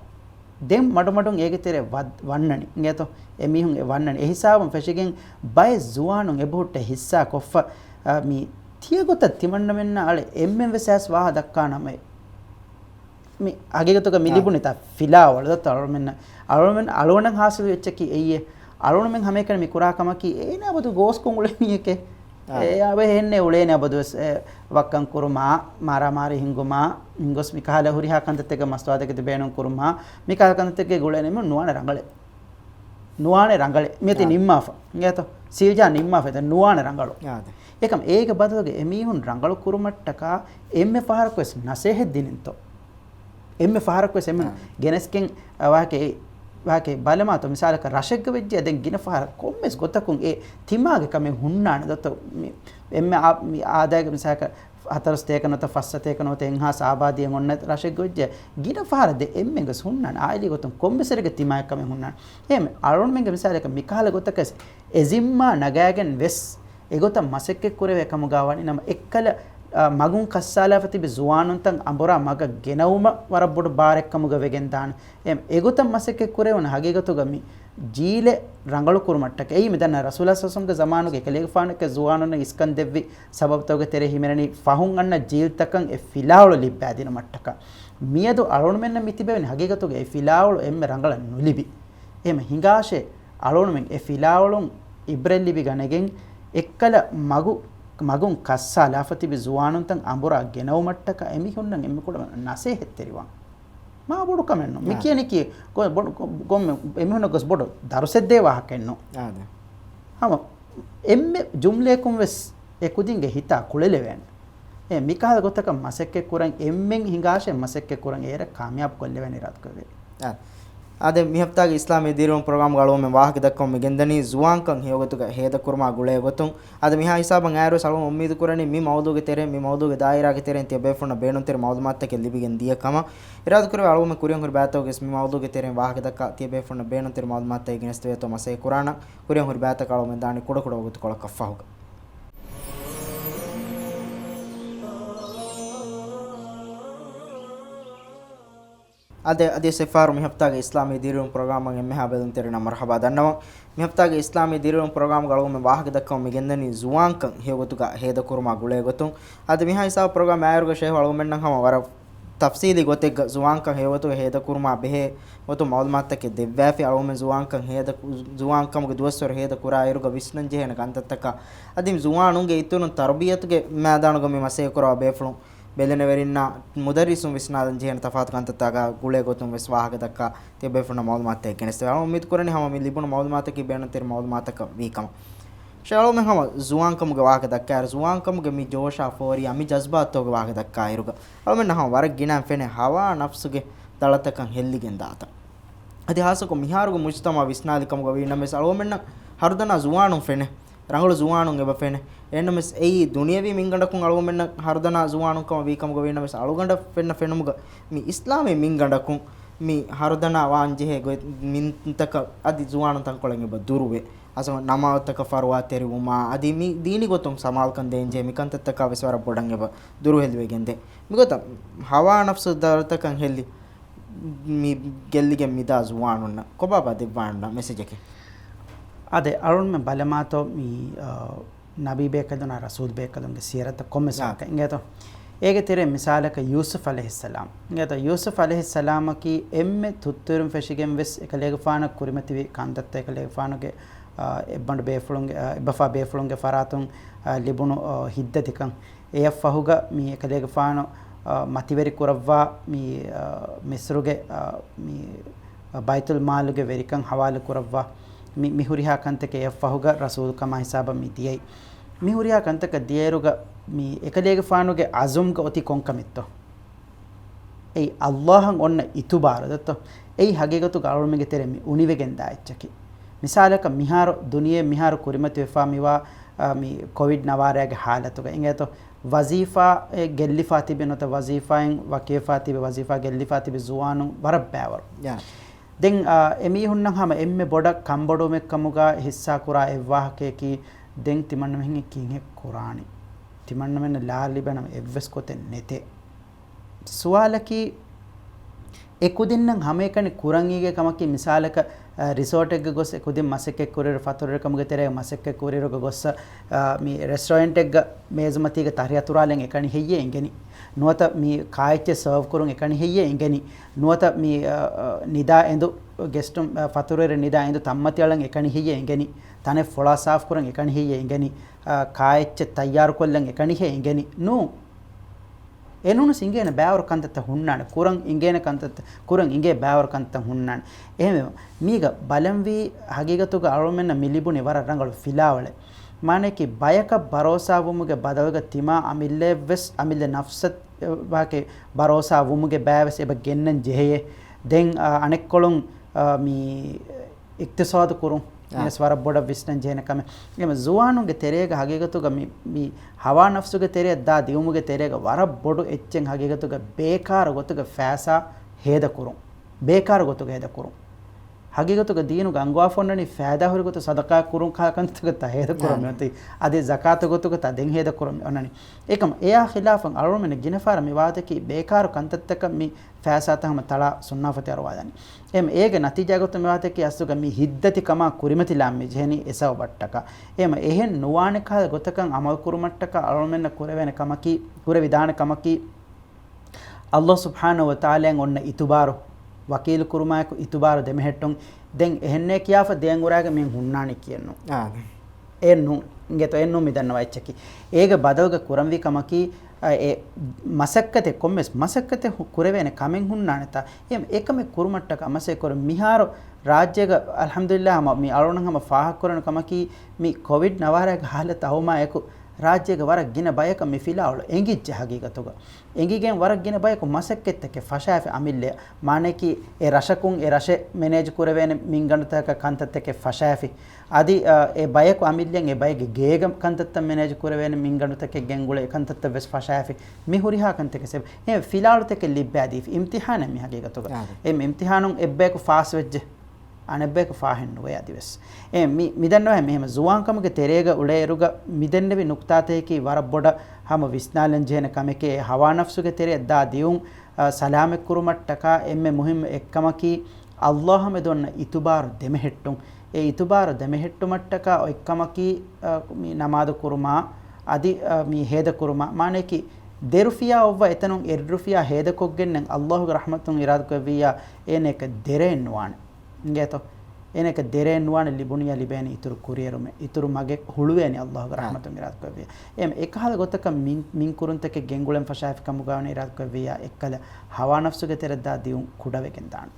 ދެން މަޑުމަޑުން އޭގެ ތެރެ ވަ-، ވަންނަނީ. އިނގޭތޯ؟ އެމީހުން އެ ވަންނަނީ. އެހިސާބުން ފެށިގެން ބައެއް ޒުވާނުން އެބަހުއްޓޭ ހިއްސާ ކޮށްފަ، އާ، މި ތިޔަގޮތަށް ތިމަންނަމެންނަށް އަޅެ އެންމެން ވެސް އައިސް ވާހަ ދައްކާނަމޭ. މި ހަގީގަތުގަ މި އާ. ލިބުނިތާ ފިލާވަޅު ދައްތަ އަޅުމެންނަށް، އަޅުމެން، އަޅުގަނޑަށް ހާސިލު ވެއްޗަކީ އެއީ. އަޅުމެން ހަމައެކަނި މި ކުރާ ކަމަކީ އޭނާ އަބަދު ގޯސްކޮށް އުޅޭ މީހެކޭ. އާ. އެ އަބަ ހެންނެ އުޅޭނެ އަބަދުވެސް، އެ، ވައްކަން ކުރުމާ، މާރާމާރީ ހިންގުމާ، ހިންގޮސް މި ކަހަލަ ހުރިހާ ކަންތައްތަކެއް މަސްވާދަކެތި ބޭނުން ކުރުމާ، މި ކަހަލަ ކަންތައްތަކެއް އުޅޭނެ މި ނުވާނެ ރަނގަޅެއް. ނުވާނެ ރަނގަޅެއް. މިއޮތީ އާ. ނިންމާފަ. އިނގޭތޯ؟ ސީލްޖާ ނިންމާފަ އެތަ ނުވާނެ ރަނގަޅު. އާ، އާދެ. އެކަމް އޭގެ ބަދަލުގަ އެމީހުން ރަނގަޅު ކުރުމަށްޓަކާ އެންމެ ފަހަރަކުވެސް ނަސޭހަތް ދިނިންތޯ؟ އެންމެ ފަހަރަކުވެސް އެންމެ އާ. ގެނެސްގެން، އަ، ވާހަކަ އެ، ވާހަކަ ބަލަމާތޯ މިސާލަކަށް ރަށެއްގަ ވެއްޖެ ދެން ގިނަ ފަހަރަށް ކޮންމެސް ގޮތަކުން އެ ތިމާގެ ކަމެއް ހުންނާނެ ދޯތޯ؟ މި އެންމެ އާ، މި އާދައިގެ މިސާލަކަށް ހަތަރު ސަތޭކަ ނުވަތަ ފަސް ސަތޭކަ ނުވަތަ އެއްހާސް އާބާދީއެއް އޮންނަ ރަށެއްގަ ވެއްޖެ ގިނަ ފަހަރަށް ދެ އެންމެންގެސް ހުންނާނެ އާއިލީ ގޮތުން ކޮންމެސް އެރެގެ ތިމާގެ ކަމެއް ހުންނާނެ. އެހެން އަޅުގަނޑުމެންގެ މިސާލަކަށް މިކަހަލަ ގޮތަކަސް އެ ޒިންމާ ނަގާގެން ވެސް އެގޮތަށް މަސައްކަތް ކުރެވޭ ކަމުގަ ވަނީ ނަމަ އެއްކަލަ، އާ، މަގުން ކައްސާލާފަ ތިބި ޒުވާނުންތައް އަނބުރާ މަގަށް ގެނައުމަށް ވަރަށް ބޮޑު ބާރެއް ކަމުގަ ވެގެން ދާނެ. އެ، އެގޮތަށް މަސައްކަތް ކުރެވުނު ހަގީގަތުގަ މި ޖީލެއް ރަނގަޅު ކުރުމަށްޓަކަ. އެއީ މި ދަންނަ ރަސޫލާ ސައްސަމްގެ ޒަމާނުގެ އެކަލޭގެފާނެކެ ޒުވާނުންނަށް އިސްކަން ދެއްވި ސަބަބުތަކުގެ ތެރޭ ހިމެނެނީ ފަހުން އަންނަ ޖީލްތަކަށް އެ ފިލާވަޅު ލިއްބައިދިނުމަށްޓަކަ. މިއަދު އަޅުގަނޑުމެންނަށް މި ތިބެވެނީ ހަގީގަތުގަ އެ ފިލާވަޅު އެންމެ ރަނގަޅަށް ނުލިބި. އެހެން ހިނގާށޭ އަޅުގަނޑުމެން އެ ފިލާވަޅުން އިބްރަތް ލިބިގަނެގެން އެއްކަލަ މަގު، މަގުން ކައްސާލާފަ ތިބި ޒުވާނުންތައް އަނބުރާ ގެނައުމަށްޓަކަ އެމީހުންނަށް އެންމެ ކުޑަ ނަސޭހަތްތެރިވާން. މާ ބޮޑު ކަމެއް ނޫން. މި އާ. ކިޔަނީކީ ގޮ-، ބޮޑު، ގޮ-، ގޮ-، އެމީހުންނަށް ގޮސް ބޮޑު ދަރުސެއްދޭ ވާހަކައެއް ނޫން. އާދެ. ހަމަ އެންމެ ޖުމްލަޔަކުން ވެސް އެ ކުދިންގެ ހިތާ ކުޅެލެވޭނެ. އެ މިކަހަލަ ގޮތަކަށް މަސައްކަތް ކުރަން އެންމެން ހިނގާށޭ މަސައްކަތް ކުރަން އޭރަށް ކާމިޔާބު ކޮށްލެވޭނެ އިރާދަކުރެވޭ. އާ. އާދެ، މި ހަފްތާގެ އިސްލާމީ ދިރިއުޅުން ޕްރޮގްރާމްގަ އަޅުގަނޑުމެން ވާހަކަ ދައްކަމުން މި ގެންދަނީ ޒުވާންކަން ހެޔޮގޮތުގަ ހޭދަކުރުމާ ގުޅޭ ގޮތުން. އަދި މިހާ ހިސާބަށް އައިރުވެސް އަޅުގަނޑު އުއްމީދު ކުރަނީ މި މައުޟޫގެ ތެރެއިން، މި މައުޟޫގެ ދާއިރާގެ ތެރެއިން ތިޔަބޭފުޅުންނަށް ބޭނުންތެރި މައުލޫމާތުތަކެއް ލިބިގެން ދިޔަ ކަމަށް. އިރާދަކުރެވޭ އަޅުގަނޑުމެން ކުރިއަށް ހުރި ބައިތަކުގެ މި މައުޟޫގެ ތެރެއިން ވާހަކަ ދައްކާ ތިޔަބޭފުޅުންނަށް ބޭނުންތެރި މައުލޫމާތުތައް ގެނެސްދެވޭތޯ މަސައްކަތް ކުރާނަން. ކުރިއަށް ހުރި ބައިތަކަށް އަޅުގަނޑުމެން ދާނީ ކުޑަކުޑަ ވަގުތުކޮޅަކަށް ފަހުގަ. އާދެ، އަދި އެއްފަހަރު މި ހަފްތާގެ އިސްލާމީ ދިރިއުޅުން ޕްރޮގްރާމަށް އެންމެހާ ބެލުންތެރިންނަށް މަރުޙަބާ ދަންނަވަން. މި ހަފްތާގެ އިސްލާމީ ދިރިއުޅުން ޕްރޮގްރާމްގަ އަޅުގަނޑުމެން ވާހަކަ ދައްކަމުން މި ގެންދަނީ ޒުވާންކަން ހެޔޮގޮތުގަ ހޭދަކުރުމާ ގުޅޭގޮތުން. އަދި މިހާ ހިސާބު ޕްރޮގްރާމް އާއިރުގަ ޝޭހު އަޅުގަނޑުމެންނަށް ހަމަ ވަރަށް ތަފްސީލީ ގޮތެއްގަ ޒުވާންކަން ހެޔޮގޮތުގަ ހޭދަކުރުމާ ބެހޭ ގޮތުން މައުލޫމާތުތަކެއް ދެއްވާފި. އަޅުގަނޑުމެން ޒުވާންކަން ހޭދަ، ޒުވާންކަމުގެ ދުވަސްވަރު ހޭދަކުރާއިރުގަ ވިސްނަންޖެހޭނެ ކަންތައްތަކާ، އަދި ޒުވާނުންގެ އިތުރުން ތަރުބިޔަތުގެ މައިދާނުގަ މި މަސައްކަތްކުރާ ބޭފުޅުން، ބެލެނިވެރިންނާ މުދައްރިސުން ވިސްނާލަން ޖެހޭނެ ތަފާތު ކަންތައްތަކާ ގުޅޭ ގޮތުން ވެސް ވާހަކަ ދައްކާ ތިޔަބޭފުޅުންނަށް މައުލޫމާތުތައް ގެނެސްދެވޭ. އަޅުގަނޑު އުއްމީދު ކުރަނީ ހަމަ މި ލިބުނު މައުލޫމާތަކީ ބޭނުންތެރި މައުލޫމާތަކަށް ވީ ކަމަށް. ޝޭހު އަޅުގަނޑުމެން ހަމަ ޒުވާންކަމުގެ ވާހަކަ ދައްކާއިރު، ޒުވާންކަމުގެ މި ޖޯޝާ ފޯރިޔާ މި ޖަޒްބާތުގެ ވާހަކަ ދައްކާއިރުގަ އަޅުގަނޑުމެންނަށް ހަމަ ވަރަށް ގިނައިން ފެނޭ ހަވާ ނަފްސުގެ ދަޅަތަކަށް ހެއްލިގެން ދާތަން. އަދި ހާއްސަކޮށް މިހާރުގެ މުޖުތަމަޢަށް ވިސްނާލި ކަމުގަ ވީނަމަވެސް އަޅުގަނޑުމެންނަށް ހަރުދަނާ ޒުވާނުން ފެނޭ. ރަނގަޅު ޒުވާނުން އެބަ ފެނޭ. އެހެންނަމަވެސް އެއީ ދުނިޔަވީ މިންގަނޑަކުން އަޅުގަނޑުމެންނަށް ހަރުދަނާ ޒުވާނުން ކަމަށް ވީ ކަމުގަ ވީނަމަވެސް އަޅުގަނޑަށް ފެންނަ ފެނުމުގަ މި އިސްލާމީ މިންގަނޑަކުން މި ހަރުދަނާ ވާން ޖެހޭ ގޮތް މިންތަކަށް އަދި ޒުވާނުން ތަންކޮޅެއް އެބަ ދުރުވޭ. އަސަލު ނަމާދުތަކަށް ފަރުވާ ތެރިވުމާ އަދި މި ދީނީ ގޮތުން ސަމާލުކަން ދޭން ޖެހޭ މި ކަންތައްތަކާ ވެސް ވަރަށް ބޮޑަށް އެބަ ދުރުހެލިވެގެންދޭ. މިގޮތަށް ހަވާ ނަފްސު ދަޅަތަކަށް ހެއްލި މި ގެއްލިގެން މިދާ ޒުވާނުންނަށް ކޮބާބާ ދެއްވާނެ މެސެޖަކީ؟ އާދެ، އަޅުންމެ ބަލަމާތޯ މި، އާ، ނަބީ ބޭކަލުނާ ރަސޫލް ބޭކަލުންގެ ސީރަތަށް ކޮންމެސް އާ. ވާހަކަ އިނގޭތޯ؟ އޭގެ ތެރޭ މިސާލަކަށް ޔޫސުފް ޢަލައިހިއްސަލާމް އިނގޭތޯ؟ ޔޫސުފް ޢަލައިހިއްސަލާމަކީ އެންމެ ތުއްތުއިރުން ފެށިގެން ވެސް އެކަލޭގެފާނަށް ކުރިމަތިވި ކަންތައްތައް، އެކަލޭގެފާނުގެ، އާ، އެއްބަނޑު ބޭފުޅުންގެ، އާ، އެއްބަފާ ބޭފުޅުންގެ ފަރާތުން، އާ، ލިބުނު، އާ، ހިތްދަތިކަން. އެއަށްފަހުގަ މި އެކަލޭގެފާނު، އާ، މަތިވެރި ކުރައްވާ މި، އާ، މިސްރުގެ، އާ، މި، އާ، ބައިތުލް މާލުގެ ވެރިކަން ހަވާލު ކުރައްވާ މި، މި ހުރިހާ ކަންތަކެއް އެއަށްފަހުގަ ރަސޫލު ކަމާ ހިސާބަށް މި ދިޔައީ. މި ހުރިހާ ކަންތަކަށް ދިޔައިރުގަ މި އެކަލޭގެފާނުގެ އަޒުމްގަ އޮތީ ކޮންކަމެއްތޯ؟ އެއީ އައްލާހަށް އޮންނަ އިތުބާރު ދައްތޯ؟ އެއީ ހަގީގަތުގަ އަޅުމެންގެ ތެރެ މި އުނިވެގެން ދާ އެއްޗަކީ. މިސާލަކަށް މިހާރު ދުނިޔެ މިހާރު ކުރިމަތިވެފާ މިވާ، އާ، މި ކޮވިޑް ނަވާރައިގެ ހާލަތުގަ އިނގޭތޯ؟ ވަޒީފާ އެ ގެއްލިފާ ތިބި ނުވަތަ ވަޒީފާއިން ވަކިވެފާ ތިބި، ވަޒީފާ ގެއްލިފާ ތިބި ޒުވާނުން ވަރަށް ބައިވަރު. ޔާ. ދެން، އާ، އެމީހުންނަށް ހަމަ އެންމެ ބޮޑަށް ކަންބޮޑުވުމެއްކަމުގަ ހިއްސާކުރާ އެއްވާހަކަޔަކީ، ދެން ތިމަންނަމެން ކިހިނެއް ކުރާނީ؟ ތިމަންނަމެންނަށް ލާ ލިބެނަމަ އެއްވެސް ގޮތެއް ނެތޭ. ސުވާލަކީ، އެ ކުދިންނަށް ހަމައެކަނި ކުރަން އީގެ ކަމަކީ، މިސާލަކަށް، އަ، ރިސޯޓެއްގަ ގޮސް އެ ކުދިން މަސައްކަތް ކުރިއިރު، ފަތުރުވެރިކަމުގެ ތެރޭގަ މަސައްކަތް ކުރިއިރުގަ ގޮއްސަ، އަ، މި ރެސްޓޯރެންޓެއްގަ މޭޒުމަތީގަ ތަރިއަތުރާލަން އެކަނި ހެއްޔޭ އެނގެނީ؟ ނުވަތަ މި ކާއެއްޗެއް ސާވް ކުރުން އެކަނި ހެއްޔޭ އެނގެނީ؟ ނުވަތަ މި، އަ، އަ، ނިދާ އެނދު ގެސްޓުން، އަ، ފަތުރުވެރި ނިދާ އެނދު ތައްމަތި އަޅަން އެކަނި ހެއްޔޭ އެނގެނީ؟ ތަނެއް ފޮޅާ ސާފް ކުރަން އެކަނި ހެއްޔޭ އެނގެނީ؟ އަ، ކާއެއްޗެއް ތައްޔާރުކޮށްލަން އެކަނި ހެއްޔޭ އެނގެނީ؟ ނޫން. އެނޫނަސް އިނގޭނެ ބައިވަރު ކަންތައްތައް ހުންނާނެ. ކުރަން އިނގޭނެ ކަންތައްތައް، ކުރަން އިނގޭ ބައިވަރު ކަންތައް ހުންނާނެ. އެހެންވެ، މީގަ ބަލަންވީ ހަގީގަތުގަ އަޅުމެންނަށް މި ލިބުނީ ވަރަށް ރަނގަޅު ފިލާވަޅެއް. މާނަޔަކީ ބަޔަކަށް ބަރޯސާވުމުގެ ބަދަލުގަ ތިމާ އަމިއްލައަށްވެސް އަމިއްލަ ނަފްސަށް ވާކެ ބަރޯސާ ވުމުގެ ބައިވެސް އެބަ ގެންނަން ޖެހެޔޭ. ދެން، އާ، އަނެއްކޮޅުން، އާ، މި އިޤްތިޞާދު ކުރުން، އާ. މިވެސް ވަރަށް ބޮޑަށް ވިސްނަން ޖެހޭނެ ކަމެއް. އެމަ ޒުވާނުންގެ ތެރޭގަ ހަގީގަތުގަ މި، މި ހަވާ ނަފްސުގެ ތެރެއަށް ދާ ދިއުމުގެ ތެރޭގަ ވަރަށް ބޮޑު އެއްޗެއް ހަގީގަތުގަ ބޭކާރު ގޮތުގަ ފައިސާ ހޭދަ ކުރުން. ބޭކާރު ގޮތުގަ ހޭދަ ކުރުން. ހަގީގަތުގަ ދީނުގަ އަންގަވާފަ އޮންނަނީ ފައިދާ ހުރި ގޮތު ޞަދަޤާ ކުރުން ކަ-، ކަންތަކަށްތާ ހޭދަ ކުރަމެ އާ. އޮތީ. އަދި ޒަކާތު ގޮތުގަތާ ދެން ހޭދަ ކުރަމެ އޮންނަނީ. އެކަމަ އެއާ ޚިލާފަށް އަޅުމެން ގިނަ ފަހަރަށް މި ވާދަކީ ބޭކާރު ކަންތައްތަކަށް މި ފައިސާތައް ހަމަ ތަޅާ ސުންނާފަތި އަރުވާދާނެ. އެމް އޭގެ ނަތީޖާގޮތުން މިވާތަކީ އަސްލުގަ މި ހިތްދަތި ކަމާ ކުރިމަތިލާން މި ޖެހެނީ އެ ސަބަބަށްޓަކާ. އެމަ އެހެން ނުވާނެ ކަހަލަ ގޮތަކަށް އަމަލު ކުރުމަށްޓަކާ އަޅުމެންނަށް ކުރެވޭނެ ކަމަކީ، ކުރެވިދާނެ ކަމަކީ، ﷲ ސުބްޙާނަހޫ ވަތަޢާލާއަށް އޮންނަ އިތުބާރު، ވަކީލު ކުރުމާއެކު އިތުބާރު ދެމެހެއްޓުން. ދެން އެހެންނޭ ކިޔާފަ ދޭން އުރާގެ މީހުން ހުންނާނީ ކިޔެއްނު. އާ. އެއްނު، އިނގޭތޯ އެއްނު މި ދަންނަވާ އެއްޗަކީ. އޭގެ ބަދަލުގަ ކުރަންވީ ކަމަކީ، އަ، އެ މަސައްކަތެއް ކޮންމެސް މަސައްކަތެއް ހު-، ކުރެވޭނެ ކަމެއް ހުންނާނެތާ؟ އެ އެކަމެއް ކުރުމަށްޓަކަ މަސައްކަތް ކުރުން. މިހާރު ރާއްޖޭގަ އަލްޙަމްދުލިއްލާހް ހަމަ މި އަޅުން ހަމަ ފާހަގަކުރަން ކަމަކީ، މި ކޮވިޑް ނަވާރައިގެ ހާލަތް އައުމާއެކު ރާއްޖޭގެ ވަރަށް ގިނަ ބަޔަކަށް މި ފިލާވަޅު އެނގިއްޖެ ހަގީގަތުގަ. އެނގިގެން ވަރަށް ގިނަ ބަޔަކު މަސައްކަތްތަކެއް ފަށާފި އަމިއްލަ. މާނަޔަކީ އެ ރަށަކުން އެ ރަށެއް މެނޭޖް ކުރެވޭނެ މިންގަނޑުތަކަށް ކަންތައްތަކެއް ފަށާފި. އަދި، އަ، އެ ބަޔަކު އަމިއްލައަށް އެ ބައެއްގެ ގޭގަ ކަންތައްތައް މެނޭޖް ކުރެވޭނެ މިންގަނޑުތަކެއް ގެންގުޅޭ ކަންތައްތައް ވެސް ފަށާފި. މި ހުރިހާ ކަންތަކެއް ސެބަ-، އެ ފިލާވަޅުތަކެއް ލިއްބައިދީފި. އިމްތިހާނެއް މި ހަގީގަތުގަ. އާ. އެ އިމްތިހާނުން އެއްބަޔަކު ފާސް ވެއްޖެ. އަނެއްބަޔަކު ފާހެއް ނުވޭ އަދިވެސް. އެ މި، މިދަންނަވަން މިހެމަ ޒުވާންކަމުގެ ތެރޭގަ އުޅޭއިރުގަ މިދެންނެވި ނުކުތާތަކަކީ ވަރަށް ބޮޑަށް ހަމަ ވިސްނާލަން ޖެހޭނެ ކަމެކޭ. އެ ހަވާ ނަފްސުގެ ތެރެއަށް ދާ ދިއުން، އަ، ސަލާމަތްކުރުމަށްޓަކާ އެންމެ މުހިއްމު އެއްކަމަކީ އައްލާހު މެދު އޮންނަ އިތުބާރު ދެމެހެއްޓުން. އެ އިތުބާރު ދެމެހެއްޓުމަށްޓަކާ އޮތްކަމަކީ، އަ، މި ނަމާދު ކުރުމާ، އަދި، އަ، މި ހޭދަކުރުމާ، މާނަޔަކީ ދެ ރުފިޔާ އޮއްވަ އެތަނުން އެއް ރުފިޔާ ހޭދަކޮށްގެންނެން އައްލާހުގެ ރަޙްމަތުން އިރާދަކުރެއްވިއްޔާ އޭނަޔަކަށް ދެރައެއް ނުވާނެ. އިނގޭތޯ؟ އޭނަޔަކަށް ދެރައެއް ނުވާނެ، ލިބުނިޔާ ލިބޭނެ އިތުރު ކުރިއެރުމެއް، އިތުރު މަގެއް ހުޅުވޭނެ އައްލާހުގެ އާ. ރަޙްމަތުން އިރާދަކުރެއްވިއްޔާ. އެހެން އެކަހަލަ ގޮތަކަށް މިން، މިން ކުރުންތަކެއް ގެންގުޅެން ފަށާފި ކަމުގައި ވަނީ އިރާދަކުރެއްވިއްޔާ އެއްކަލަ ހަވާ ނަފްސުގެ ތެރެއަށް ދާ ދިއުން ކުޑަވެގެން ދާނެ.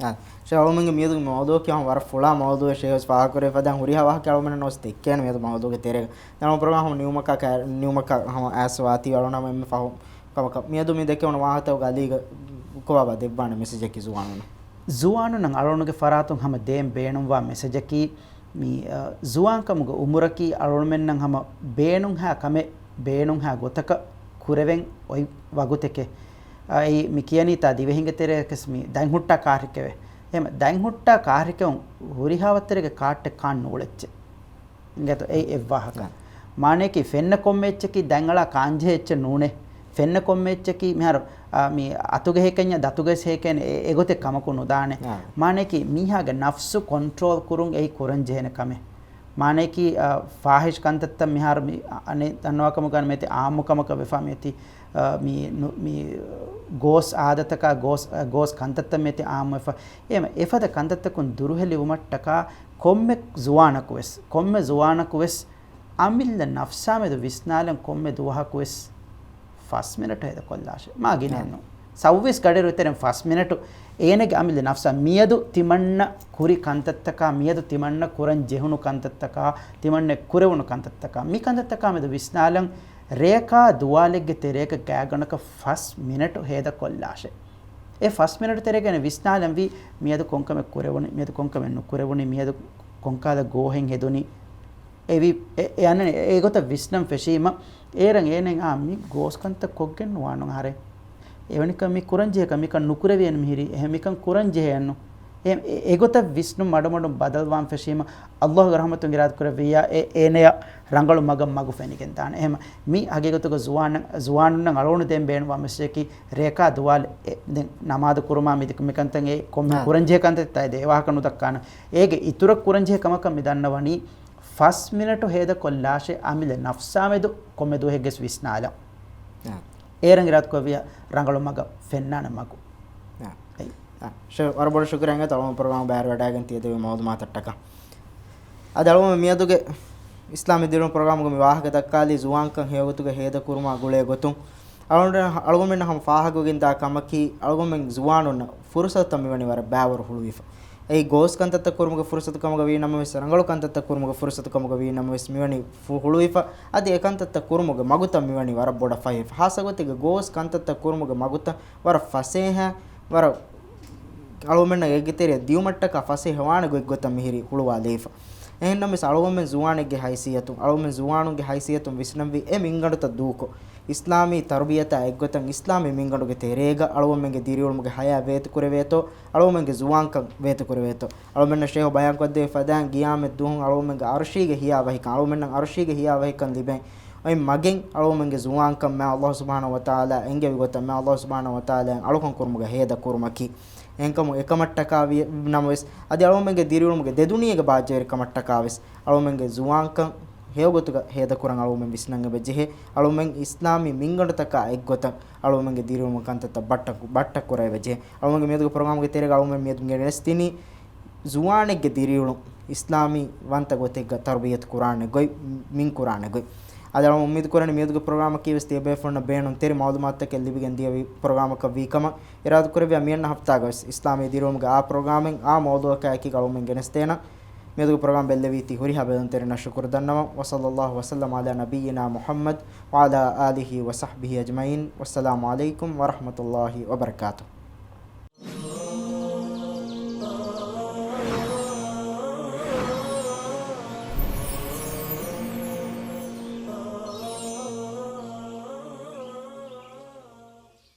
އާ، ޝޭޚް އަޅުމެންގެ މިއަދު މައުޟޫޢަކީ ހަމަ ވަރަށް ފުޅާ މައުޟޫޢެއް ޝޭޚް ވެސް ފާހަގަކުރެއްވި ފަދައިން ހުރިހާ ވާހަކަ އަޅުމެންނަށް ނަމަވެސް ދެއްކޭނެ މިއަދު މައުޟޫޢުގެ ތެރޭގަ. ދެން އަޅުމެން ޕްރޮގްރާމް ހަމަ ނިމުމަކާ ކަ-، ނިމުމަކަށް ހަމަ އައިސް ވާތީ އަޅުނަމަ އެންމެ ފަހު ކަމަކަށް މިއަދު މި ދެކެވުނު ވާހަކަތަކުގެ އަލީގަ ކޮބާބާ ދެއްވާނެ މެސެޖަކީ ޒުވާނުންނަށް؟ ޒުވާނުންނަށް އަޅުގަނޑުގެ ފަރާތުން ހަމަ ދޭން ބޭނުންވާ މެސެޖަކީ، މި، އަ، ޒުވާންކަމުގެ އުމުރަކީ އަޅުގަނޑުމެންނަށް ހަމަ ބޭނުންހާ ކަމެއް ބޭނުންހާ ގޮތަކަށް ކުރެވެން އޮތް ވަގުތެކޭ. އަ، އެއީ މި ކިޔަނީތާ ދިވެހިންގެ ތެރެއަކަސް މި ދަތްހުއްޓާ ކާށި ކެވެ. އެހެން ދަތްހުއްޓާ ކާށި ކެވުން ހުރިހާ ވައްތަރެއްގެ ކާށްޓެއް ކާން ނޫޅެއްޗެއް. އިނގޭތޯ އެއީ އެއްވާހަކަ. އާ. މާނަޔަކީ ފެންނަ ކޮންމެ އެއްޗަކީ ދަތްއަޅާ ކާންޖެހޭ އެއްޗެއް ނޫނޭ. ފެންނަ ކޮންމެ އެއްޗަކީ މިހާރު، އާ، މި އަތުގަ ހޭކަންޏާ ދަތުގަސް ހޭކޭނެ އެ، އެގޮތެއް ކަމަކު ނުދާނެ. އާ. މާނަޔަކީ މީހާގެ ނަފްސު ކޮންޓްރޯލް ކުރުން އެއީ ކުރަން ޖެހޭނެ ކަމެއް. މާނަޔަކީ، އާ، ފާޙިޝް ކަންތައްތައް މިހާރު މި، އަ، އަނެއް ދަންނަވާ ކަމުގަ މިއޮތީ އާއްމު ކަމަކަށް ވެފާ މިއޮތީ، އާ، މި ނު-، މި ގޯސް އާދަތަކާ ގޯސް، އަ، ގޯސް ކަންތައްތައް މިއޮތީ އާއްމުވެފަ. އެހެމަ އެފަދަ ކަންތައްތަކުން ދުރުހެލިވުމަށްޓަކާ ކޮންމެ ޒުވާނަކުވެސް، ކޮންމެ ޒުވާނަކުވެސް އަމިއްލަ ނަފްސާމެދު ވިސްނާލަން ކޮންމެ ދުވަހަކުވެސް ފަސް މިނެޓު ހޭދަކޮށްލާށޭ. މާ ގިނައެއްނު. ސައުވީސް ގަޑިއިރު ތެރެއިން ފަސް މިނެޓު އޭނަގެ އަމިއްލަ ނަފްސާ މިއަދު ތިމަންނަ ކުރި ކަންތައްތަކާ، މިއަދު ތިމަންނަ ކުރަން ޖެހުނު ކަންތައްތަކާ، ތިމަންނަ ކުރެވުނު ކަންތައްތަކާ، މި ކަންތައްތަކާމެދު ވިސްނާލަން ރެޔަކާ ދުވާލެއްގެ ތެރޭގަ ގާތްގަނޑަކަށް ފަސް މިނެޓު ހޭދަކޮށްލާށޭ. އެ ފަސް މިނެޓު ތެރޭގައި ވިސްނާލަންވީ، މިއަދު ކޮންކަމެއް ކުރެވުނީ، މިއަދު ކޮންކަމެއް ނުކުރެވުނީ، މިއަދު ކޮންކަހަލަ ގޯހެއް ހެދުނީ. އެވި-، އެ-، އެ އަންނަނީ އެ-، އެގޮތަށް ވިސްނަން ފެށީމަ، އޭރަށް އޭނައަށް އާ މި ގޯސް ކަންތައް ކޮށްގެން ނުވާނު އަހަރެން. އެވަނިކަން މި ކުރަންޖެހޭކަން މިކަން ނުކުރެވޭނެ މިހިރީ، އެހެން މިކަން ކުރަންޖެހޭނު. އެ-، އެ-، އެގޮތަށް ވިސްނުން މަޑުމަޑުން ބަދަލުވާން ފެށީމަ، އައްލާހުގެ ރަޙްމަތުން އިރާދަކުރެއްވިއްޔާ އެ-، އޭނަޔަށް ރަނގަޅު މަގަށް މަގު ފެނިގެން ދާނެ. އެހެމަ މި ހަގީގަތުގަ ޒުވާނަ-، ޒުވާނުންނަށް އަޅުގަނޑު ދޭން ބޭނުންވާ މެސެޖަކީ، ރެޔަކާ ދުވާލެއް، އެ، ދެން ނަމާދު ކުރުމާ މި ދެ-، މިކަންތައް އެ ކޮންމެ އާ. ކުރަންޖެހޭ ކަންތައްތައް އެ ދޭ ވާހަކަ ނުދައްކާނަ. އޭގެ އިތުރަށް ކުރަންޖެހޭ ކަމަކަށް މި ދަންނަވަނީ، ފަސް މިނެޓު ހޭދަކޮށްލާށޭ އަމިއްލަ ނަފްސާމެދު ކޮންމެ ދުވަހެއްގެސް ވިސްނާލަން. އާ. އޭރަށް އިރާދަކުރެއްވިއްޔާ ރަނގަޅު މަގަށް ފެންނާނެ މަގު. އާ. އެއް. އާ. ޝޭޚް ވަރަށް ބޮޑަށް ޝުކުރިއްޔާ އަޅުގަނޑު ޕްރޮގްރާމް ބައިވެރިވަޑައިގެން ތިޔަދެއްވި މައުލޫމާތަށްޓަކާ. އަދި އަޅުގަނޑު މިއަދުގެ އިސްލާމީ ދިރިއުޅުނު ޕްރޮގްރާމުގަ މި ވާހަކަ ދައްކާލީ ޒުވާންކަން ހެޔޮގޮތުގަ ހޭދަކުރުމާ ގުޅޭ ގޮތުން. އަޅުގަނޑު، އަޅުގަނޑުމެންނަށް ހަމަ ފާހަގަވެގެންދާ ކަމަކީ، އަޅުގަނޑުމެން ޒުވާނުންނަށް ފުރުސަތުތައް މިވަނީ ވަރަށް ބައިވަރު ހުޅުވިފަ. އެއީ ގޯސް ކަންތައްތައް ކުރުމުގެ ފުރުސަތު ކަމުގަ ވީ ނަމަވެސް، ރަނގަޅު ކަންތައްތައް ކުރުމުގެ ފުރުސަތު ކަމުގަ ވީ ނަމަވެސް، މިވަނީ ފު-، ހުޅުވިފަ. އަދި އެ ކަންތައްތައް ކުރުމުގެ މަގުތައް މިވަނީ ވަރަށް ބޮޑަށް ފަހިވެފަ. ޚާއްޞަ ގޮތެއްގަ ގޯސް ކަންތައްތައް ކުރުމުގެ މަގުތައް ވަރަށް ފަސޭހަ، ވަރަށް އަޅުގަނޑުމެންނަށް އޭގެ ތެރެއަށް ދިއުމަށްޓަކާ ފަސޭހަވާނެ ގޮތްގޮތަށް މިހިރީ ހުޅުވާލެވިފަ. އެހެންނަމަވެސް އަޅުގަނޑުމެން ޒުވާނެއްގެ ހައިސިއްޔަތުން، އަޅުގަނޑުމެން ޒުވާނުންގެ ހައިސިއްޔަތުން ވިސްނަންވީ އެ މިންގަނޑުތައް ދޫކޮށް، އިސްލާމީ ތަރުބިޔަތާ އެއްގޮތަށް އިސްލާމީ މިންގަނޑުގެ ތެރޭގަ އަޅުގަނޑުމެންގެ ދިރިއުޅުމުގެ ޙަޔާތް ވޭތުކުރެވޭތޯ، އަޅުގަނޑުމެންގެ ޒުވާންކަން ވޭތުކުރެވޭތޯ. އަޅުގަނޑުމެންނަށް ޝޭޚް ބަޔާންކޮށްދެވި ފަދައިން ޤިޔާމަތް ދުވަހު އަޅުގަނޑުމެންގެ ޢަރުޝީގެ ހިޔާވަހިކަން، އަޅުގަނޑުމެންނަށް ޢަރުޝީގެ ހިޔާވަހިކަން ލިބޭނެ. އޮތް މަގެއް އަޅުގަނޑުމެންގެ ޒުވާންކަން މާތް ﷲ ސުބްޙާނަހޫ ވަތަޢާލާ އެންގެވި ގޮތަށް މާތް ﷲ ސުބްޙާނަހޫ ވަތަޢާލާއަށް އަޅުކަން ކުރުމުގަ ހޭދަ ކުރުމަކީ. އެހެންކަމުން އެކަމަށްޓަކާ ވި-، ނަމަވެސް، އަދި އަޅުގަނޑުމެންގެ ދިރިއުޅުމުގެ ދެ ދުނިޔޭގެ ބާއްޖަވެރިކަމަށްޓަކާވެސް، އަޅުގަނޑުމެންގެ ޒުވާންކަން ހެޔޮގޮތުގަ ހޭދަކުރަން އަޅުގަނޑުމެން ވިސްނަން އެބަ ޖެހޭ. އަޅުގަނޑުމެން އިސްލާމީ މިންގަނޑުތަކާ އެއްގޮތަށް އަޅުގަނޑުމެންގެ ދިރިއުޅުމުގެ ކަންތައްތައް ބައްޓަ-، ބައްޓަކުރަން އެބަ ޖެހޭ. އަޅުގަނޑުމެންގެ މިއަދުގެ ޕްރޮގްރާމްގެ ތެރޭގަ އަޅުގަނޑުމެން މިއަދު ގެނެސްދިނީ، ޒުވާނެއްގެ ދިރިއުޅުން އިސްލާމީ ވަންތަ ގޮތެއްގަ ތަރުބިޔަތު ކުރާނެ ގޮތް، މިން ކުރާނެ ގޮތް. އަދި އަޅުގަނޑު އުއްމީދު ކުރަނީ މިއަދުގެ ޕްރޮގްރާމަކީ ވެސް ތިޔަބޭފުޅުންނަށް ބޭނުންތެރި މައުލޫމާތުތަކެއް ލިބިގެން ދިޔަ ޕްރޮގްރާމަކަށް ވީ ކަމަށް. އިރާދަކުރެއްވިއްޔާ މިއަންނަ ހަފްތާގަވެސް އިސްލާމީ ދިރިއުޅުމުގެ އާ ޕްރޮގްރާމެއް އާ މައުޟޫޢަކާ އެކީގަ އަޅުގަނޑުމެން ގެނެސްދޭނަން. މިއަދުގެ ޕްރޮގްރާމް ބެއްލެވީތީ ހުރިހާ ބެލުންތެރިންނަށް ޝުކުރު ދަންނަވަން. وصلى الله وسلم على نبينا محمد وعلى آله وصحبه أجمعين. والسلام عليكم ورحمة الله وبركاته.